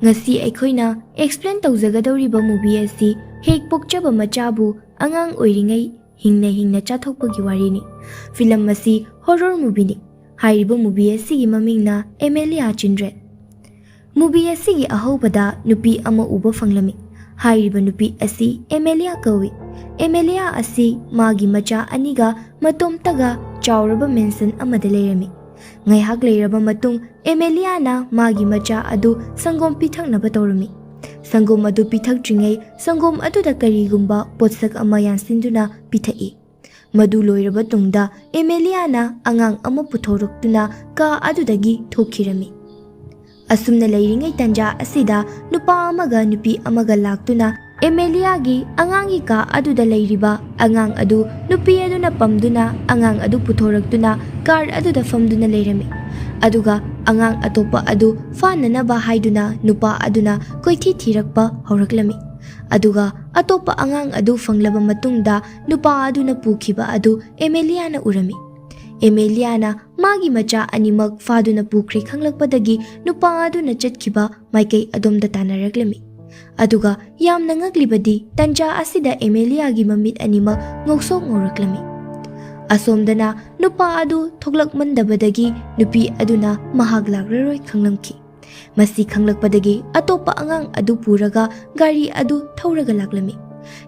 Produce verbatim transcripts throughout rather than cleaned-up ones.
ꯉꯁꯤ ꯑꯩꯈꯣꯏꯅ explain ꯇꯧꯖꯒꯗꯧꯔꯤꯕ movie ꯑꯁꯤ ꯍꯦꯛ ꯄꯣꯛꯆꯕ ꯃꯆꯥꯕꯨ ꯑꯉꯥꯡ ꯑꯣꯏꯔꯤꯉꯩ ꯍꯤꯡꯅ ꯍꯤꯡꯅ ꯆꯥꯊꯣꯛꯄꯒꯤ ꯋꯥꯔꯤꯅꯤ꯫ ꯐꯤꯂꯝ ꯑꯁꯤ horror movieꯅꯤ꯫ ꯍꯥꯏꯔꯤꯕ movie ꯑꯁꯤꯒꯤ ꯃꯃꯤꯡꯅ Amelia Children꯫ Movie ꯑꯁꯤꯒꯤ ꯑꯍꯧꯕꯗ ꯅꯨꯄꯤ ꯑꯃ ꯎꯕ ꯐꯪꯂꯝꯃꯤ꯫ ꯍꯥꯏꯔꯤꯕ ꯅꯨꯄꯤ ꯑꯁꯤ Amelia ꯀꯧꯏ꯫ Amelia ꯑꯁꯤ ꯃꯥꯒꯤ ꯃꯆꯥ ꯑꯅꯤꯒ ꯃꯇꯣꯝꯇꯒ ꯆꯥꯎꯔꯕ mansion ꯑꯃꯗ ꯂꯩꯔꯝꯃꯤ꯫ ꯉꯥꯏꯍꯥꯛ ꯂꯩꯔꯕ ꯃꯇꯨꯡ Ameliaꯅ ꯃꯥꯒꯤ ꯃꯆꯥ ꯑꯗꯨ ꯁꯪꯒꯣꯝ ꯄꯤꯊꯛꯅꯕ ꯇꯧꯔꯝꯃꯤ꯫ ꯁꯪꯒꯣꯝ ꯑꯗꯨ ꯄꯤꯊꯛꯇ꯭ꯔꯤꯉꯩ ꯁꯪꯒꯣꯝ ꯑꯗꯨꯗ ꯀꯔꯤꯒꯨꯝꯕ ꯄꯣꯠꯁꯛ ꯑꯃ ꯌꯥꯟꯁꯤꯟꯗꯨꯅ ꯄꯤꯊꯛꯏ꯫ ꯃꯗꯨ ꯂꯣꯏꯔꯕ ꯇꯨꯡꯗ Ameliaꯅ ꯑꯉꯥꯡ ꯑꯃ ꯄꯨꯊꯣꯔꯛꯇꯨꯅ ꯀꯥ ꯑꯗꯨꯗꯒꯤ ꯊꯣꯛꯈꯤꯔꯝꯃꯤ꯫ ꯑꯁꯨꯝꯅ ꯂꯩꯔꯤꯉꯩ ꯇꯟꯖꯥ ꯑꯁꯤꯗ ꯅꯨꯄꯥ ꯑꯃꯒ ꯅꯨꯄꯤ ꯑꯃꯒ ꯂꯥꯛꯇꯨꯅ Ameliaꯒꯤ ꯑꯉꯥꯡꯒꯤ ꯀꯥ ꯑꯗꯨꯗ ꯂꯩꯔꯤꯕ ꯑꯉꯥꯡ ꯑꯗꯨ ꯅꯨꯄꯤ ꯑꯗꯨꯅ ꯄꯝꯗꯨꯅ ꯑꯉꯥꯡ ꯑꯗꯨ ꯄꯨꯊꯣꯔꯛꯇꯨꯅ car ꯑꯗꯨꯗ ꯐꯝꯗꯨꯅ ꯂꯩꯔꯝꯃꯤ꯫ ꯑꯗꯨꯒ ꯑꯉꯥꯡ ꯑꯇꯣꯞꯄ ꯑꯗꯨ ꯐꯥꯅꯅꯕ ꯍꯥꯏꯗꯨꯅ ꯅꯨꯄꯥ ꯑꯗꯨꯅ ꯀꯣꯏꯊꯤ ꯊꯤꯔꯛꯄ ꯍꯧꯔꯛꯂꯝꯃꯤ꯫ ꯑꯗꯨꯒ ꯑꯇꯣꯞꯄ ꯑꯉꯥꯡ ꯑꯗꯨ ꯐꯪꯂꯕ ꯃꯇꯨꯡꯗ ꯅꯨꯄꯥ ꯑꯗꯨꯅ ꯄꯨꯈꯤꯕ ꯑꯗꯨ Ameliaꯅ ꯎꯔꯝꯃꯤ꯫ Ameliaꯅ ꯃꯥꯒꯤ ꯃꯆꯥ ꯑꯅꯤꯃꯛ ꯐꯥꯗꯨꯅ ꯄꯨꯈ꯭ꯔꯦ ꯈꯪꯂꯛꯄꯗꯒꯤ ꯅꯨꯄꯥ ꯑꯗꯨꯅ ꯆꯠꯈꯤꯕ ꯃꯥꯏꯀꯩ ꯑꯗꯣꯝꯗ ꯇꯥꯟꯅꯔꯛꯂꯝꯃꯤ꯫ ꯑꯗꯨꯒ ꯌꯥꯝꯅ ꯉꯛꯂꯤꯕꯗꯤ ꯇꯟꯖꯥ ꯑꯁꯤꯗ Ameliaꯒꯤ ꯃꯃꯤꯠ ꯑꯅꯤꯃꯛ ꯉꯧꯁꯣꯛ ꯉꯧꯔꯛꯂꯝꯃꯤ꯫ ꯑꯁꯣꯝꯗꯅ ꯅꯨꯄꯥ ꯑꯗꯨ ꯊꯣꯛꯂꯛꯃꯟꯗꯕꯗꯒꯤ ꯅꯨꯄꯤ ꯑꯗꯨꯅ ꯃꯍꯥꯛ ꯂꯥꯛꯂꯔꯣꯏ ꯈꯪꯂꯝꯈꯤ꯫ ꯃꯁꯤ ꯈꯪꯂꯛꯄꯗꯒꯤ ꯑꯇꯣꯞꯄ ꯑꯉꯥꯡ ꯑꯗꯨ ꯄꯨꯔꯒ ꯒꯥꯔꯤ ꯑꯗꯨ ꯊꯧꯔꯒ ꯂꯥꯛꯂꯝꯃꯤ꯫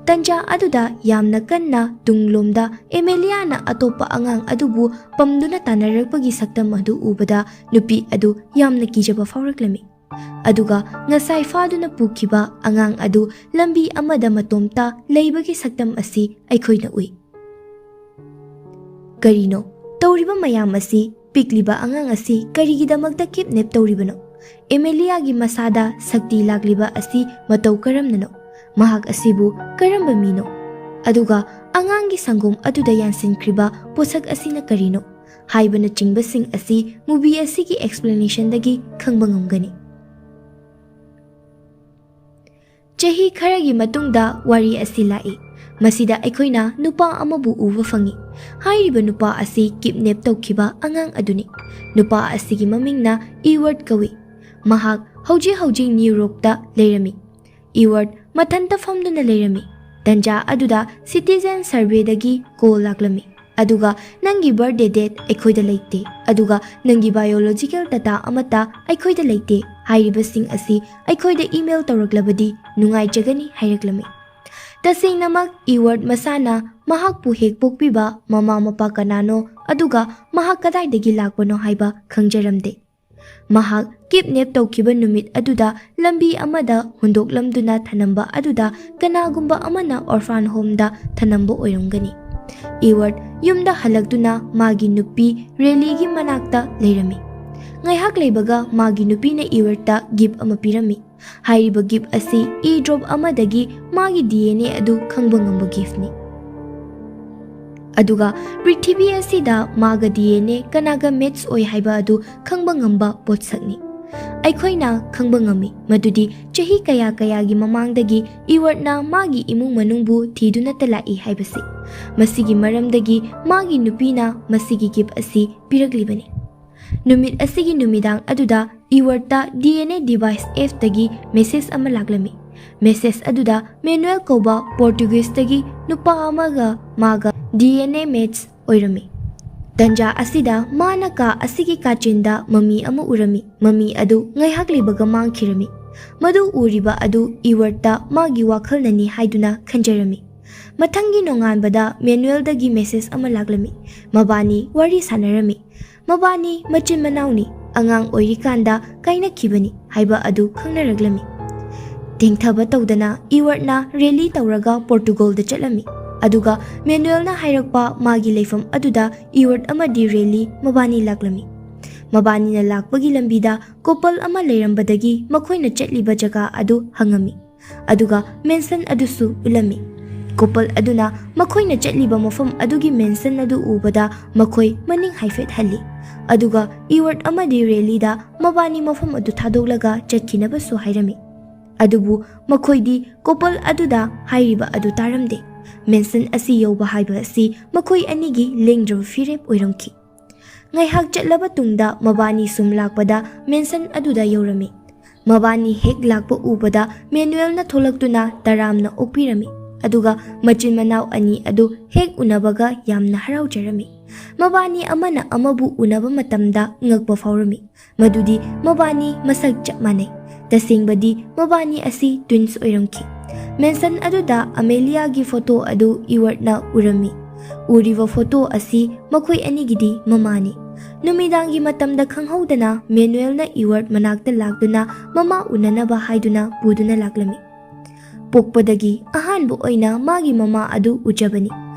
ꯇꯟꯖꯥ ꯑꯗꯨꯗ ꯌꯥꯝꯅ ꯀꯟꯅ ꯇꯨꯡꯂꯣꯝꯗ Ameliaꯅ ꯑꯇꯣꯞꯄ ꯑꯉꯥꯡ ꯑꯗꯨꯕꯨ ꯄꯝꯗꯨꯅ ꯇꯥꯟꯅꯔꯛꯄꯒꯤ ꯁꯛꯇꯝ ꯑꯗꯨ ꯎꯕꯗ ꯅꯨꯄꯤ ꯑꯗꯨ ꯌꯥꯝꯅ ꯀꯤꯖꯕ ꯐꯥꯎꯔꯛꯂꯝꯃꯤ꯫ ꯑꯗꯨꯒ ꯉꯁꯥꯏ ꯐꯥꯗꯨꯅ ꯄꯨꯈꯤꯕ ꯑꯉꯥꯡ ꯑꯗꯨ ꯂꯝꯕꯤ ꯑꯃꯗ ꯃꯇꯣꯝꯇ ꯂꯩꯕꯒꯤ ꯁꯛꯇꯝ ꯑꯁꯤ ꯑꯩꯈꯣꯏꯅ ꯎꯏ꯫ ꯀꯔꯤꯅꯣ ꯇꯧꯔꯤꯕ ꯃꯌꯥꯝ ꯑꯁꯤ? ꯄꯤꯛꯂꯤꯕ ꯑꯉꯥꯡ ꯑꯁꯤ ꯀꯔꯤꯒꯤꯗꯃꯛꯇ kidnap ꯇꯧꯔꯤꯕꯅꯣ? Ameliaꯒꯤ ꯃꯁꯥꯗ ꯁꯛꯇꯤ ꯂꯥꯛꯂꯤꯕ ꯑꯁꯤ ꯃꯇꯧ ꯀꯔꯝꯅꯅꯣ? ꯃꯍꯥꯛ ꯑꯁꯤꯕꯨ ꯀꯔꯝꯕ ꯃꯤꯅꯣ? ꯑꯗꯨꯒ ꯑꯉꯥꯡꯒꯤ ꯁꯪꯒꯣꯝ ꯑꯗꯨꯗ ꯌꯥꯟꯁꯤꯟꯈ꯭ꯔꯤꯕ ꯄꯣꯠꯁꯛ ꯑꯁꯤꯅ ꯀꯔꯤꯅꯣ? ꯍꯥꯏꯕꯅꯆꯤꯡꯕꯁꯤꯡ ꯑꯁꯤ movie ꯑꯁꯤꯒꯤ explanationꯗꯒꯤ ꯈꯪꯕ ꯉꯝꯒꯅꯤ꯫ ꯆꯍꯤ ꯈꯔꯒꯤ ꯃꯇꯨꯡꯗ ꯋꯥꯔꯤ ꯑꯁꯤ ꯂꯥꯛꯏ꯫ ꯃꯁꯤꯗ ꯑꯩꯈꯣꯏꯅ ꯅꯨꯄꯥ ꯑꯃꯕꯨ ꯎꯕ ꯐꯪꯏ꯫ ꯍꯥꯏꯔꯤꯕ ꯅꯨꯄꯥ ꯑꯁꯤ kidnap ꯇꯧꯈꯤꯕ ꯑꯉꯥꯡ ꯑꯗꯨꯅꯤ꯫ ꯅꯨꯄꯥ ꯑꯁꯤꯒꯤ ꯃꯃꯤꯡꯅ Edward ꯀꯧꯏ꯫ ꯃꯍꯥꯛ ꯍꯧꯖꯤꯛ ꯍꯧꯖꯤꯛ ꯅ꯭ꯌꯨ ꯌꯣꯔꯛꯇ ꯂꯩꯔꯝꯃꯤ꯫ ꯏꯋꯥꯔꯗ ꯃꯊꯟꯇ ꯐꯝꯗꯨꯅ ꯂꯩꯔꯝꯃꯤ꯫ ꯇꯟꯖꯥ ꯑꯗꯨꯗ ꯁꯤꯇꯤꯖꯦꯟ ꯁꯔꯚꯦꯗꯒꯤ ꯀꯣꯜ ꯂꯥꯛꯂꯝꯃꯤ, ꯑꯗꯨꯒ "ꯅꯪꯒꯤ ꯕꯔꯊꯗꯦ ꯗꯦꯠ ꯑꯩꯈꯣꯏꯗ ꯂꯩꯇꯦ, ꯑꯗꯨꯒ ꯅꯪꯒꯤ ꯕꯥꯏꯑꯣꯂꯣꯖꯤꯀꯦꯜ ꯗꯇꯥ ꯑꯃꯠꯇ ꯑꯩꯈꯣꯏꯗ ꯂꯩꯇꯦ꯫ ꯍꯥꯏꯔꯤꯕꯁꯤꯡ ꯑꯁꯤ ꯑꯩꯈꯣꯏꯗ ꯏꯃꯦꯜ ꯇꯧꯔꯛꯂꯕꯗꯤ ꯅꯨꯡꯉꯥꯏꯖꯒꯅꯤ" ꯍꯥꯏꯔꯛꯂꯝꯃꯤ꯫ ꯇꯁꯦꯡꯅꯃꯛ ꯏꯋꯥꯔꯗ ꯃꯁꯥꯅ ꯃꯍꯥꯛꯄꯨ ꯍꯦꯛ ꯄꯣꯛꯄꯤꯕ ꯃꯃꯥ ꯃꯄꯥ ꯀꯅꯥꯅꯣ, ꯑꯗꯨꯒ ꯃꯍꯥꯛ ꯀꯗꯥꯏꯗꯒꯤ ꯂꯥꯛꯄꯅꯣ ꯍꯥꯏꯕ ꯈꯪꯖꯔꯝꯗꯦ꯫ ꯃꯍꯥꯛ ꯀꯤꯗꯅꯦꯞ ꯇꯧꯈꯤꯕ ꯅꯨꯃꯤꯠ ꯑꯗꯨꯗ ꯂꯝꯕꯤ ꯑꯃꯗ ꯍꯨꯟꯗꯣꯛꯂꯝꯗꯨꯅ ꯊꯅꯝꯕ ꯑꯗꯨꯗ ꯀꯅꯥꯒꯨꯝꯕ ꯑꯃꯅ ꯑꯣꯔꯐꯥꯟ ꯍꯣꯝꯗ ꯊꯅꯝꯕ ꯑꯣꯏꯔꯝꯒꯅꯤ꯫ ꯏꯋꯥꯔꯗ ꯌꯨꯝꯗ ꯍꯜꯂꯛꯇꯨꯅ ꯃꯥꯒꯤ ꯅꯨꯄꯤ ꯔꯦꯂꯤꯒꯤ ꯃꯅꯥꯛꯇ ꯂꯩꯔꯝꯃꯤ꯫ ꯉꯥꯏꯍꯥꯛ ꯂꯩꯕꯒ ꯃꯥꯒꯤ ꯅꯨꯄꯤꯅ ꯏꯋꯥꯔꯗꯇ ꯒꯤꯐ ꯑꯃ ꯄꯤꯔꯝꯃꯤ꯫ ꯍꯥꯏꯔꯤꯕ ꯒꯤꯐ ꯑꯁꯤ ꯏ ꯗ꯭ꯔꯣꯞ ꯑꯃꯗꯒꯤ ꯃꯥꯒꯤ ꯗꯤ ꯑꯦꯟ ꯑꯦ ꯑꯗꯨ ꯈꯪꯕ ꯉꯝꯕ ꯒꯤꯐꯅꯤ꯫ ꯑꯗꯨꯒ ꯄ꯭ꯔꯤꯊꯤꯕꯤ ꯑꯁꯤꯗ ꯃꯥꯒ ꯗꯤ ꯑꯦꯟ ꯑꯦ ꯀꯅꯥꯒ ꯃꯦꯠꯆ ꯑꯣꯏ ꯍꯥꯏꯕ ꯑꯗꯨ ꯈꯪꯕ ꯉꯝꯕ ꯄꯣꯠꯁꯛꯅꯤ꯫ ꯑꯩꯈꯣꯏꯅ ꯈꯪꯕ ꯉꯝꯃꯤ ꯃꯗꯨꯗꯤ ꯆꯍꯤ ꯀꯌꯥ ꯀꯌꯥꯒꯤ ꯃꯃꯥꯡꯗꯒꯤ ꯏꯋꯥꯔꯗꯅ ꯃꯥꯒꯤ ꯏꯃꯨꯡ ꯃꯅꯨꯡꯕꯨ ꯊꯤꯗꯨꯅꯇ ꯂꯥꯛꯏ ꯍꯥꯏꯕꯁꯤ꯫ ꯃꯁꯤꯒꯤ ꯃꯔꯝꯗꯒꯤ ꯃꯥꯒꯤ ꯅꯨꯄꯤꯅ ꯃꯁꯤꯒꯤ ꯒꯤꯐ ꯑꯁꯤ ꯄꯤꯔꯛꯂꯤꯕꯅꯤ꯫ ꯅꯨꯃꯤꯠ ꯑꯁꯤꯒꯤ ꯅꯨꯃꯤꯗꯥꯡ ꯑꯗꯨꯗ ꯏꯋꯥꯔꯗꯇ ꯗꯤ ꯑꯦꯟ ꯑꯦ ꯗꯤꯚꯥꯏꯁ ꯑꯦꯞꯇꯒꯤ ꯃꯦꯁꯦꯖ ꯑꯃ ꯂꯥꯛꯂꯝꯃꯤ꯫ ꯃꯦꯁꯦꯖ ꯑꯗꯨꯗ ꯃꯦꯅꯨꯑꯦꯜ ꯀꯧꯕ ꯄꯣꯔꯇꯨꯒꯤꯖꯇꯒꯤ ꯅꯨꯄꯥ ꯑꯃꯒ ꯃꯥꯒ ꯗꯤ ꯑꯦꯟ ꯑꯦ ꯃꯦꯠꯆ ꯑꯣꯏꯔꯝꯃꯤ꯫ ꯇꯟꯖꯥ ꯑꯁꯤꯗ ꯃꯥꯅ ꯀꯥ ꯑꯁꯤꯒꯤ ꯀꯥꯆꯤꯟꯗ ꯃꯃꯤ ꯑꯃ ꯎꯔꯝꯃꯤ꯫ ꯃꯃꯤ ꯑꯗꯨ ꯉꯥꯏꯍꯥꯛ ꯂꯩꯕꯒ ꯃꯥꯡꯈꯤꯔꯝꯃꯤ꯫ ꯃꯗꯨ ꯎꯔꯤꯕ ꯑꯗꯨ ꯏꯋꯥꯔꯗꯇ ꯃꯥꯒꯤ ꯋꯥꯈꯜꯅꯅꯤ ꯍꯥꯏꯗꯨꯅ ꯈꯟꯖꯔꯝꯃꯤ꯫ ꯃꯊꯪꯒꯤ ꯅꯣꯡꯉꯥꯟꯕꯗ ꯃꯦꯅꯨꯑꯦꯜꯗꯒꯤ ꯃꯦꯁꯦꯖ ꯑꯃ ꯂꯥꯛꯂꯝꯃꯤ꯫ ꯃꯕꯥꯅꯤ ꯋꯥꯔꯤ ꯁꯥꯟꯅꯔꯝꯃꯤ꯫ ꯃꯕꯥꯅꯤ ꯃꯆꯤꯟ ꯃꯅꯥꯎꯅꯤ, ꯑꯉꯥꯡ ꯑꯣꯏꯔꯤꯀꯥꯟꯗ ꯀꯥꯏꯅꯈꯤꯕꯅꯤ ꯍꯥꯏꯕ ꯑꯗꯨ ꯈꯪꯅꯔꯛꯂꯝꯃꯤ꯫ ꯇꯦꯡꯊꯕ ꯇꯧꯗꯅ ꯏꯋꯥꯔꯗꯅ ꯔꯦꯂꯤ ꯇꯧꯔꯒ ꯄꯣꯔꯇꯨꯒꯜꯗ ꯆꯠꯂꯝꯃꯤ꯫ ꯑꯗꯨꯒ ꯃꯦꯅꯨꯑꯦꯜꯅ ꯍꯥꯏꯔꯛꯄ ꯃꯥꯒꯤ ꯂꯩꯐꯝ ꯑꯗꯨꯗ ꯏꯋꯥꯔꯗ ꯑꯃꯗꯤ ꯔꯦꯂꯤ ꯃꯕꯥꯅꯤ ꯂꯥꯛꯂꯝꯃꯤ꯫ ꯃꯕꯥꯅꯤꯅ ꯂꯥꯛꯄꯒꯤ ꯂꯝꯕꯤꯗ ꯀꯣꯄꯜ ꯑꯃ ꯂꯩꯔꯝꯕꯗꯒꯤ ꯃꯈꯣꯏꯅ ꯆꯠꯂꯤꯕ ꯖꯒꯥ ꯑꯗꯨ ꯍꯪꯉꯝꯃꯤ, ꯑꯗꯨꯒ ꯃꯦꯟꯁꯟ ꯑꯗꯨꯁꯨ ꯎꯠꯂꯝꯃꯤ꯫ ꯀꯣꯄꯜ ꯑꯗꯨꯅ ꯃꯈꯣꯏꯅ ꯆꯠꯂꯤꯕ ꯃꯐꯝ ꯑꯗꯨꯒꯤ ꯃꯦꯟꯁꯟ ꯑꯗꯨ ꯎꯕꯗ ꯃꯈꯣꯏ ꯃꯅꯤꯡ ꯍꯥꯏꯐꯦꯠ ꯍꯜꯂꯤ, ꯑꯗꯨꯒ ꯏꯋꯥꯔꯗ ꯑꯃꯗꯤ ꯔꯦꯂꯤꯗ ꯃꯕꯥꯅꯤ ꯃꯐꯝ ꯑꯗꯨ ꯊꯥꯗꯣꯛꯂꯒ ꯆꯠꯈꯤꯅꯕꯁꯨ ꯍꯥꯏꯔꯝꯃꯤ꯫ ꯑꯗꯨꯕꯨ ꯃꯈꯣꯏꯗꯤ ꯀꯣꯄꯜ ꯑꯗꯨꯗ ꯍꯥꯏꯔꯤꯕ ꯑꯗꯨ ꯇꯥꯔꯝꯗꯦ꯫ ꯃꯦꯟꯁꯟ ꯑꯁꯤ ꯌꯧꯕ ꯍꯥꯏꯕ ꯑꯁꯤ ꯃꯈꯣꯏ ꯑꯅꯤꯒꯤ ꯂꯦꯡꯗ꯭ꯔꯕ ꯐꯤꯔꯦꯞ ꯑꯣꯏꯔꯝꯈꯤ꯫ ꯉꯥꯏꯍꯥꯛ ꯆꯠꯂꯕ ꯇꯨꯡꯗ ꯃꯕꯥꯅꯤ ꯁꯨꯝ ꯂꯥꯛꯄꯗ ꯃꯦꯟꯁꯟ ꯑꯗꯨꯗ ꯌꯧꯔꯝꯃꯤ꯫ ꯃꯕꯥꯅꯤ ꯍꯦꯛ ꯂꯥꯛꯄ ꯎꯕꯗ ꯃꯦꯅꯨꯑꯦꯜꯅ ꯊꯣꯛꯂꯛꯇꯨꯅ ꯇꯔꯥꯝꯅ ꯑꯣꯛꯄꯤꯔꯝꯃꯤ, ꯑꯗꯨꯒ ꯃꯆꯤꯟ ꯃꯅꯥꯎ ꯑꯅꯤ ꯑꯗꯨ ꯍꯦꯛ ꯎꯅꯕꯒ ꯌꯥꯝꯅ ꯍꯔꯥꯎꯖꯔꯝꯃꯤ꯫ ꯃꯕꯥꯅꯤ ꯑꯃꯅ ꯑꯃꯕꯨ ꯎꯅꯕ ꯃꯇꯝꯗ ꯉꯛꯄ ꯐꯥꯎꯔꯝꯃꯤ, ꯃꯗꯨꯗꯤ ꯃꯕꯥꯅꯤ ꯃꯁꯛ ꯆꯞ ꯃꯥꯟꯅꯩ꯫ ꯇꯁꯦꯡꯕꯗꯤ ꯃꯕꯥꯅꯤ ꯑꯁꯤ ꯇ꯭ꯋꯤꯟꯁ ꯑꯣꯏꯔꯝꯈꯤ꯫ ꯃꯦꯟꯁꯟ ꯑꯗꯨꯗ ꯑꯃꯦꯂꯤꯌꯥꯒꯤ ꯐꯣꯇꯣ ꯑꯗꯨ ꯏꯋꯥꯔꯗꯅ ꯎꯔꯝꯃꯤ꯫ ꯎꯔꯤꯕ ꯐꯣꯇꯣ ꯑꯁꯤ ꯃꯈꯣꯏ ꯑꯅꯤꯒꯤꯗꯤ ꯃꯃꯥꯅꯤ꯫ ꯅꯨꯃꯤꯗꯥꯡꯒꯤ ꯃꯇꯝꯗ ꯈꯪꯍꯧꯗꯅ ꯃꯦꯅꯨꯑꯦꯜꯅ ꯏꯋꯥꯔꯗ ꯃꯅꯥꯛꯇ ꯂꯥꯛꯇꯨꯅ ꯃꯃꯥ ꯎꯅꯅꯕ ꯍꯥꯏꯗꯨꯅ ꯄꯨꯗꯨꯅ ꯂꯥꯛꯂꯝꯃꯤ꯫ ꯄꯣꯛꯄꯗꯒꯤ ꯑꯍꯥꯟꯕ ꯑꯣꯏꯅ ꯃꯥꯒꯤ ꯃꯃꯥ ꯑꯗꯨ ꯎꯖꯕꯅꯤ,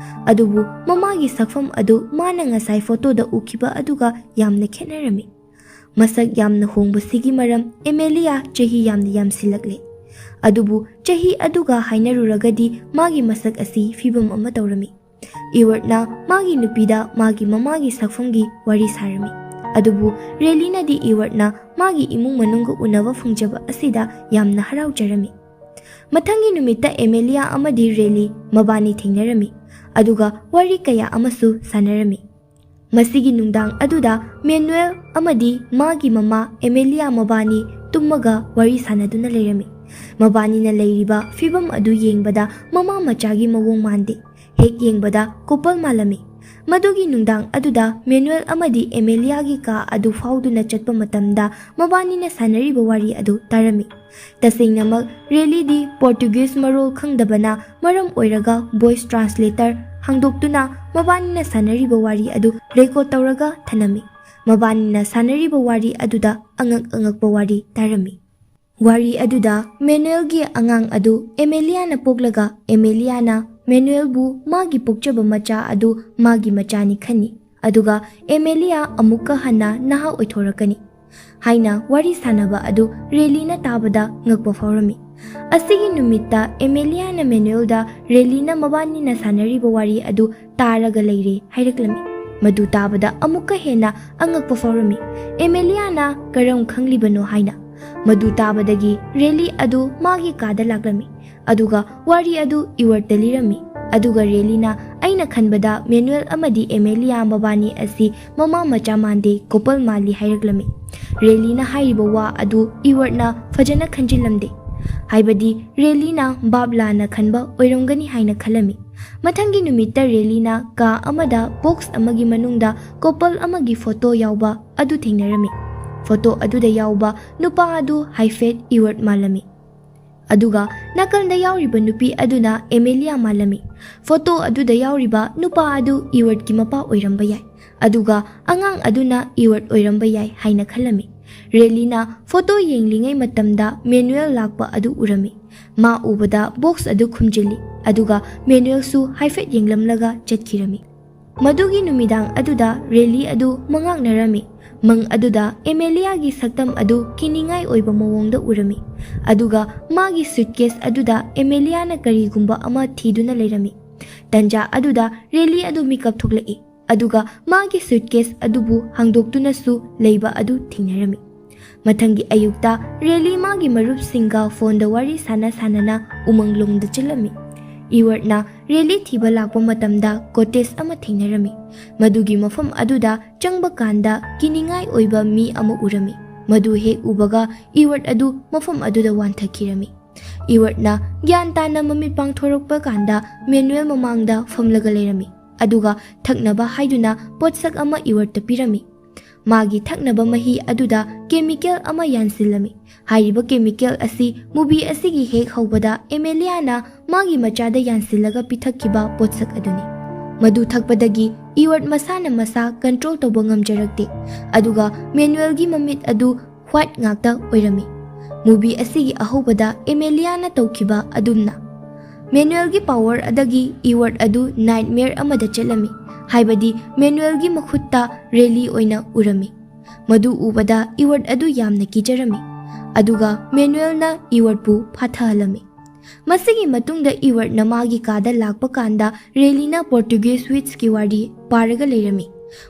ꯑꯗꯨꯕꯨ ꯃꯃꯥꯒꯤ ꯁꯛꯐꯝ ꯑꯗꯨ ꯃꯥꯅ ꯉꯁꯥꯏ ꯐꯣꯇꯣꯗ ꯎꯈꯤꯕ ꯑꯗꯨꯒ ꯌꯥꯝꯅ ꯈꯦꯠꯅꯔꯝꯃꯤ꯫ ꯃꯁꯛ ꯌꯥꯝꯅ ꯍꯣꯡꯕꯁꯤꯒꯤ ꯃꯔꯝ ꯑꯦꯃꯦꯂꯤꯌꯥ ꯆꯍꯤ ꯌꯥꯝꯅ ꯌꯥꯝꯁꯤꯜꯂꯛꯂꯦ, ꯑꯗꯨꯕꯨ ꯆꯍꯤ ꯑꯗꯨꯒ ꯍꯥꯏꯅꯔꯨꯔꯒꯗꯤ ꯃꯥꯒꯤ ꯃꯁꯛ ꯑꯁꯤ ꯐꯤꯕꯝ ꯑꯃ ꯇꯧꯔꯝꯃꯤ꯫ ꯏꯋꯥꯔꯗꯅ ꯃꯥꯒꯤ ꯅꯨꯄꯤꯗ ꯃꯥꯒꯤ ꯃꯃꯥꯒꯤ ꯁꯛꯐꯝꯒꯤ ꯋꯥꯔꯤ ꯁꯥꯔꯝꯃꯤ, ꯑꯗꯨꯕꯨ ꯔꯦꯂꯤꯅꯗꯤ ꯏꯋꯥꯔꯗꯅ ꯃꯥꯒꯤ ꯏꯃꯨꯡ ꯃꯅꯨꯡꯒ ꯎꯅꯕ ꯐꯪꯖꯕ ꯑꯁꯤꯗ ꯌꯥꯝꯅ ꯍꯔꯥꯎꯖꯔꯝꯃꯤ꯫ ꯃꯊꯪꯒꯤ ꯅꯨꯃꯤꯠꯇ ꯑꯦꯃꯦꯂꯤꯌꯥ ꯑꯃꯗꯤ ꯔꯦꯂꯤ ꯃꯕꯥꯅꯤ ꯊꯦꯡꯅꯔꯝꯃꯤ, ꯑꯗꯨꯒ ꯋꯥꯔꯤ ꯀꯌꯥ ꯑꯃꯁꯨ ꯁꯥꯟꯅꯔꯝꯃꯤ꯫ ꯃꯁꯤꯒꯤ ꯅꯨꯡꯗꯥꯡ ꯑꯗꯨꯗ ꯃꯦꯅꯨꯑꯦꯜ ꯑꯃꯗꯤ ꯃꯥꯒꯤ ꯃꯃꯥ ꯑꯦꯃꯦꯂꯤꯌꯥ ꯃꯕꯥꯅꯤ ꯇꯨꯝꯃꯒ ꯋꯥꯔꯤ ꯁꯥꯟꯅꯗꯨꯅ ꯂꯩꯔꯝꯃꯤ꯫ ꯃꯕꯥꯅꯤꯅ ꯂꯩꯔꯤꯕ ꯐꯤꯕꯝ ꯑꯗꯨ ꯌꯦꯡꯕꯗ ꯃꯃꯥ ꯃꯆꯥꯒꯤ ꯃꯑꯣꯡ ꯃꯥꯟꯗꯦ꯫ ꯍꯦꯛ ꯌꯦꯡꯕꯗ ꯀꯣꯄꯜ ꯃꯥꯜꯂꯝꯃꯤ꯫ ꯃꯗꯨꯒꯤ ꯅꯨꯡꯗꯥꯡ ꯑꯗꯨꯗ ꯃꯦꯅꯨꯑꯦꯜ ꯑꯃꯗꯤ ꯑꯦꯃꯦꯂꯤꯌꯥꯒꯤ ꯀꯥ ꯑꯗꯨ ꯐꯥꯎꯗꯨꯅ ꯆꯠꯄ ꯃꯇꯝꯗ ꯃꯕꯥꯅꯤꯅ ꯁꯥꯟꯅꯔꯤꯕ ꯋꯥꯔꯤ ꯑꯗꯨ ꯇꯥꯔꯝꯃꯤ꯫ ꯇꯁꯦꯡꯅꯃꯛ ꯔꯦꯂꯤꯗꯤ ꯄꯣꯔꯇꯨꯒꯤꯖ ꯃꯔꯣꯜ ꯈꯪꯗꯕꯅ ꯃꯔꯝ ꯑꯣꯏꯔꯒ ꯚꯣꯏꯁ ꯇ꯭ꯔꯥꯟꯁꯂꯦꯇꯔ ꯍꯥꯡꯗꯣꯛꯇꯨꯅ ꯃꯕꯥꯅꯤꯅ ꯁꯥꯟꯅꯔꯤꯕ ꯋꯥꯔꯤ ꯑꯗꯨ ꯔꯦꯀꯣꯔꯗ ꯇꯧꯔꯒ ꯊꯅꯝꯃꯤ꯫ ꯃꯕꯥꯅꯤꯅ ꯁꯥꯟꯅꯔꯤꯕ ꯋꯥꯔꯤ ꯑꯗꯨꯗ ꯑꯉꯛ ꯑꯉꯛꯄ ꯋꯥꯔꯤ ꯇꯥꯔꯝꯃꯤ꯫ ꯋꯥꯔꯤ ꯑꯗꯨꯗ ꯃꯦꯅꯨꯑꯦꯜꯒꯤ ꯑꯉꯥꯡ ꯑꯗꯨ ꯑꯦꯃꯦꯂꯤꯌꯥꯅ ꯄꯣꯛꯂꯒ ꯑꯦꯃꯦꯂꯤꯌꯥꯅ ꯃꯦꯅꯨꯑꯦꯜꯕꯨ ꯃꯥꯒꯤ ꯄꯣꯛꯆꯕ ꯃꯆꯥ ꯑꯗꯨ ꯃꯥꯒꯤ ꯃꯆꯥꯅꯤ ꯈꯟꯅꯤ, ꯑꯗꯨꯒ ꯑꯦꯃꯦꯂꯤꯌꯥ ꯑꯃꯨꯛꯀ ꯍꯟꯅ ꯅꯍꯥ ꯑꯣꯏꯊꯣꯔꯛꯀꯅꯤ ꯍꯥꯏꯅ ꯋꯥꯔꯤ ꯁꯥꯟꯅꯕ ꯑꯗꯨ ꯔꯦꯂꯤꯅ ꯇꯥꯕꯗ ꯉꯛꯄ ꯐꯥꯎꯔꯝꯃꯤ꯫ ꯑꯁꯤꯒꯤ ꯅꯨꯃꯤꯠꯇ ꯑꯦꯃꯦꯂꯤꯌꯥꯅ ꯃꯦꯅꯨꯑꯦꯜꯗ ꯔꯦꯂꯤꯅ ꯃꯕꯥꯅꯤꯅ ꯁꯥꯟꯅꯔꯤꯕ ꯋꯥꯔꯤ ꯑꯗꯨ ꯇꯥꯔꯒ ꯂꯩꯔꯦ ꯍꯥꯏꯔꯛꯂꯝꯃꯤ꯫ ꯃꯗꯨ ꯇꯥꯕꯗ ꯑꯃꯨꯛꯀ ꯍꯦꯟꯅ ꯑꯉꯛꯄ ꯐꯥꯎꯔꯝꯃꯤ꯫ ꯑꯦꯃꯦꯂꯤꯌꯥꯅ ꯀꯔꯝ ꯈꯪꯂꯤꯕꯅꯣ ꯍꯥꯏꯅ꯫ ꯃꯗꯨ ꯇꯥꯕꯗꯒꯤ ꯔꯦꯂꯤ ꯑꯗꯨ ꯃꯥꯒꯤ ꯀꯥꯗ ꯂꯥꯛꯂꯝꯃꯤ, ꯑꯗꯨꯒ ꯋꯥꯔꯤ ꯑꯗꯨ ꯏꯋꯥꯔꯗꯇ ꯂꯤꯔꯝꯃꯤ꯫ ꯑꯗꯨꯒ ꯔꯦꯂꯤꯅ, "ꯑꯩꯅ ꯈꯟꯕꯗ ꯃꯦꯅꯨꯑꯦꯜ ꯑꯃꯗꯤ ꯑꯦꯃꯦꯂꯤꯌꯥ ꯃꯕꯥꯅꯤ ꯑꯁꯤ ꯃꯃꯥ ꯃꯆꯥ ꯃꯥꯟꯗꯦ, ꯀꯣꯄꯜ ꯃꯥꯜꯂꯤ" ꯍꯥꯏꯔꯛꯂꯝꯃꯤ꯫ ꯔꯦꯂꯤꯅ ꯍꯥꯏꯔꯤꯕ ꯋꯥ ꯑꯗꯨ ꯏꯋꯔꯠꯅ ꯐꯖꯅ ꯈꯟꯖꯤꯜꯂꯝꯗꯦ꯫ ꯍꯥꯏꯕꯗꯤ ꯔꯦꯂꯤꯅ ꯚꯥꯞ ꯂꯥꯟꯅ ꯈꯟꯕ ꯑꯣꯏꯔꯝꯒꯅꯤ ꯍꯥꯏꯅ ꯈꯜꯂꯝꯃꯤ꯫ ꯃꯊꯪꯒꯤ ꯅꯨꯃꯤꯠꯇ ꯔꯦꯂꯤꯅ ꯀꯥ ꯑꯃꯗ ꯕꯣꯛꯁ ꯑꯃꯒꯤ ꯃꯅꯨꯡꯗ ꯀꯣꯄꯜ ꯑꯃꯒꯤ ꯐꯣꯇꯣ ꯌꯥꯎꯕ ꯑꯗꯨ ꯊꯦꯡꯅꯔꯝꯃꯤ꯫ ꯐꯣꯇꯣ ꯑꯗꯨꯗ ꯌꯥꯎꯕ ꯅꯨꯄꯥ ꯑꯗꯨ ꯍꯥꯏꯐꯦꯠ ꯏꯋꯔꯠ ꯃꯥꯜꯂꯝꯃꯤ꯫ ꯑꯗꯨꯒ ꯅꯥꯀꯜꯗ ꯌꯥꯎꯔꯤꯕ ꯅꯨꯄꯤ ꯑꯗꯨꯅ ꯑꯦꯃꯦꯂꯤꯌꯥ ꯃꯥꯜꯂꯝꯃꯤ꯫ ꯐꯣꯇꯣ ꯑꯗꯨꯗ ꯌꯥꯎꯔꯤꯕ ꯅꯨꯄꯥ ꯑꯗꯨ ꯏꯋꯔꯠꯀꯤ ꯃꯄꯥ ꯑꯣꯏꯔꯝꯕ ꯌꯥꯏ, ꯑꯗꯨꯒ ꯑꯉꯥꯡ ꯑꯗꯨꯅ ꯏꯋꯔꯠ ꯑꯣꯏꯔꯝꯕ ꯌꯥꯏ ꯍꯥꯏꯅ ꯈꯜꯂꯝꯃꯤ꯫ ꯔꯦꯂꯤꯅ ꯐꯣꯇꯣ ꯌꯦꯡꯂꯤꯉꯩ ꯃꯇꯝꯗ ꯃꯦꯅꯨꯑꯦꯜ ꯂꯥꯛꯄ ꯑꯗꯨ ꯎꯔꯝꯃꯤ꯫ ꯃꯥ ꯎꯕꯗ ꯕꯣꯛꯁ ꯑꯗꯨ ꯈꯨꯝꯖꯤꯜꯂꯤ, ꯑꯗꯨꯒ ꯃꯦꯅꯨꯑꯦꯜꯁꯨ ꯍꯥꯏꯐꯦꯠ ꯌꯦꯡꯂꯝꯂꯒ ꯆꯠꯈꯤꯔꯝꯃꯤ꯫ ꯃꯗꯨꯒꯤ ꯅꯨꯃꯤꯗꯥꯡ ꯑꯗꯨꯗ ꯔꯦꯂꯤ ꯑꯗꯨ ꯃꯉꯥꯛꯅꯔꯝꯃꯤ꯫ ꯃꯪ ꯑꯗꯨꯗ ꯑꯦꯃꯦꯂꯤꯌꯥꯒꯤ ꯁꯛꯇꯝ ꯑꯗꯨ ꯀꯤꯅꯤꯡꯉꯥꯏ ꯑꯣꯏꯕ ꯃꯑꯣꯡꯗ ꯎꯔꯝꯃꯤ, ꯑꯗꯨꯒ ꯃꯥꯒꯤ ꯁꯨꯠꯀꯦꯁ ꯑꯗꯨꯗ ꯑꯦꯃꯦꯂꯤꯌꯥꯅ ꯀꯔꯤꯒꯨꯝꯕ ꯑꯃ ꯊꯤꯗꯨꯅ ꯂꯩꯔꯝꯃꯤ꯫ ꯇꯟꯖꯥ ꯑꯗꯨꯗ ꯔꯦꯂꯤ ꯑꯗꯨ ꯃꯤꯀꯞ ꯊꯣꯛꯂꯛꯏ, ꯑꯗꯨꯒ ꯃꯥꯒꯤ ꯁꯨꯠꯀꯦꯁ ꯑꯗꯨꯕꯨ ꯍꯥꯡꯗꯣꯛꯇꯨꯅꯁꯨ ꯂꯩꯕ ꯑꯗꯨ ꯊꯦꯡꯅꯔꯝꯃꯤ꯫ ꯃꯊꯪꯒꯤ ꯑꯌꯨꯛꯇ ꯔꯦꯂꯤ ꯃꯥꯒꯤ ꯃꯔꯨꯞꯁꯤꯡꯒ ꯐꯣꯟꯗ ꯋꯥꯔꯤ ꯁꯥꯟꯅ ꯁꯥꯟꯅꯅ ꯎꯃꯪꯂꯣꯝꯗ ꯆꯠꯂꯝꯃꯤ꯫ ꯏꯋꯔꯠꯅ ꯔꯦꯂꯤ ꯊꯤꯕ ꯂꯥꯛꯄ ꯃꯇꯝꯗ ꯀꯣꯇꯦꯖ ꯑꯃ ꯊꯦꯡꯅꯔꯝꯃꯤ꯫ ꯃꯗꯨꯒꯤ ꯃꯐꯝ ꯑꯗꯨꯗ ꯆꯪꯕ ꯀꯥꯟꯗ ꯀꯤꯅꯤꯡꯉꯥꯏ ꯑꯣꯏꯕ ꯃꯤ ꯑꯃ ꯎꯔꯝꯃꯤ꯫ ꯃꯗꯨ ꯍꯦꯛ ꯎꯕꯒ ꯏꯋꯔꯠ ꯑꯗꯨ ꯃꯐꯝ ꯑꯗꯨꯗ ꯋꯥꯟꯊꯈꯤꯔꯝꯃꯤ꯫ ꯏꯋꯔꯠꯅ ꯒ꯭ꯌꯥꯟ ꯇꯥꯅ ꯃꯃꯤꯠ ꯄꯥꯡꯊꯣꯔꯛꯄ ꯀꯥꯟꯗ ꯃꯦꯅꯨꯑꯦꯜ ꯃꯃꯥꯡꯗ ꯐꯝꯂꯒ ꯂꯩꯔꯝꯃꯤ, ꯑꯗꯨꯒ ꯊꯛꯅꯕ ꯍꯥꯏꯗꯨꯅ ꯄꯣꯠꯁꯛ ꯑꯃ ꯏꯋꯔꯠꯇ ꯄꯤꯔꯝꯃꯤ꯫ ꯃꯥꯒꯤ ꯊꯛꯅꯕ ꯃꯍꯤ ꯑꯗꯨꯗ ꯀꯦꯃꯤꯀꯦꯜ ꯑꯃ ꯌꯥꯟꯁꯤꯜꯂꯝꯃꯤ꯫ ꯍꯥꯏꯔꯤꯕ ꯀꯦꯃꯤꯀꯦꯜ ꯑꯁꯤ ꯃꯨꯚꯤ ꯑꯁꯤꯒꯤ ꯍꯦꯛ ꯍꯧꯕꯗ ꯑꯦꯃꯦꯂꯤꯌꯥꯅ ꯃꯥꯒꯤ ꯃꯆꯥꯗ ꯌꯥꯟꯁꯤꯜꯂꯒ ꯄꯤꯊꯛꯈꯤꯕ ꯄꯣꯠꯁꯛ ꯑꯗꯨꯅꯤ꯫ ꯃꯗꯨ ꯊꯛꯄꯗꯒꯤ ꯏꯋꯔꯠ ꯃꯁꯥꯅ ꯃꯁꯥ ꯀꯟꯇ꯭ꯔꯣꯜ ꯇꯧꯕ ꯉꯝꯖꯔꯛꯇꯦ, ꯑꯗꯨꯒ ꯃꯦꯅꯨꯑꯦꯜꯒꯤ ꯃꯃꯤꯠ ꯑꯗꯨ ꯋꯥꯏꯠ ꯉꯥꯛꯇ ꯑꯣꯏꯔꯝꯃꯤ꯫ ꯃꯨꯚꯤ ꯑꯁꯤꯒꯤ ꯑꯍꯧꯕꯗ ꯑꯦꯃꯦꯂꯤꯌꯥꯅ ꯇꯧꯈꯤꯕ ꯑꯗꯨꯝꯅ, ꯃꯦꯅꯨꯑꯦꯜꯒꯤ ꯄꯥꯋꯔ ꯑꯗꯒꯤ ꯏꯋꯔꯠ ꯑꯗꯨ ꯅꯥꯏꯠꯃꯤꯌꯔ ꯑꯃꯗ ꯆꯠꯂꯝꯃꯤ, ꯍꯥꯏꯕꯗꯤ ꯃꯦꯅꯨꯑꯦꯜꯒꯤ ꯃꯈꯨꯠꯇ ꯔꯦꯂꯤ ꯑꯣꯏꯅ ꯎꯔꯝꯃꯤ꯫ ꯃꯗꯨ ꯎꯕꯗ ꯏꯋꯔꯠ ꯑꯗꯨ ꯌꯥꯝꯅ ꯀꯤꯖꯔꯝꯃꯤ, ꯑꯗꯨꯒ ꯃꯦꯅꯨꯑꯦꯜꯅ ꯏꯋꯔꯠꯄꯨ ꯐꯥꯊꯍꯜꯂꯝꯃꯤ꯫ ꯃꯁꯤꯒꯤ ꯃꯇꯨꯡꯗ ꯏꯋꯔꯠꯅ ꯃꯥꯒꯤ ꯀꯥꯗ ꯂꯥꯛꯄ ꯀꯥꯟꯗ ꯔꯦꯂꯤꯅ ꯄꯣꯔꯇꯨꯒꯤꯁ ꯋꯤꯠꯁꯀꯤ ꯋꯥꯔꯤ ꯄꯥꯔꯒ ꯂꯩꯔꯝꯃꯤ꯫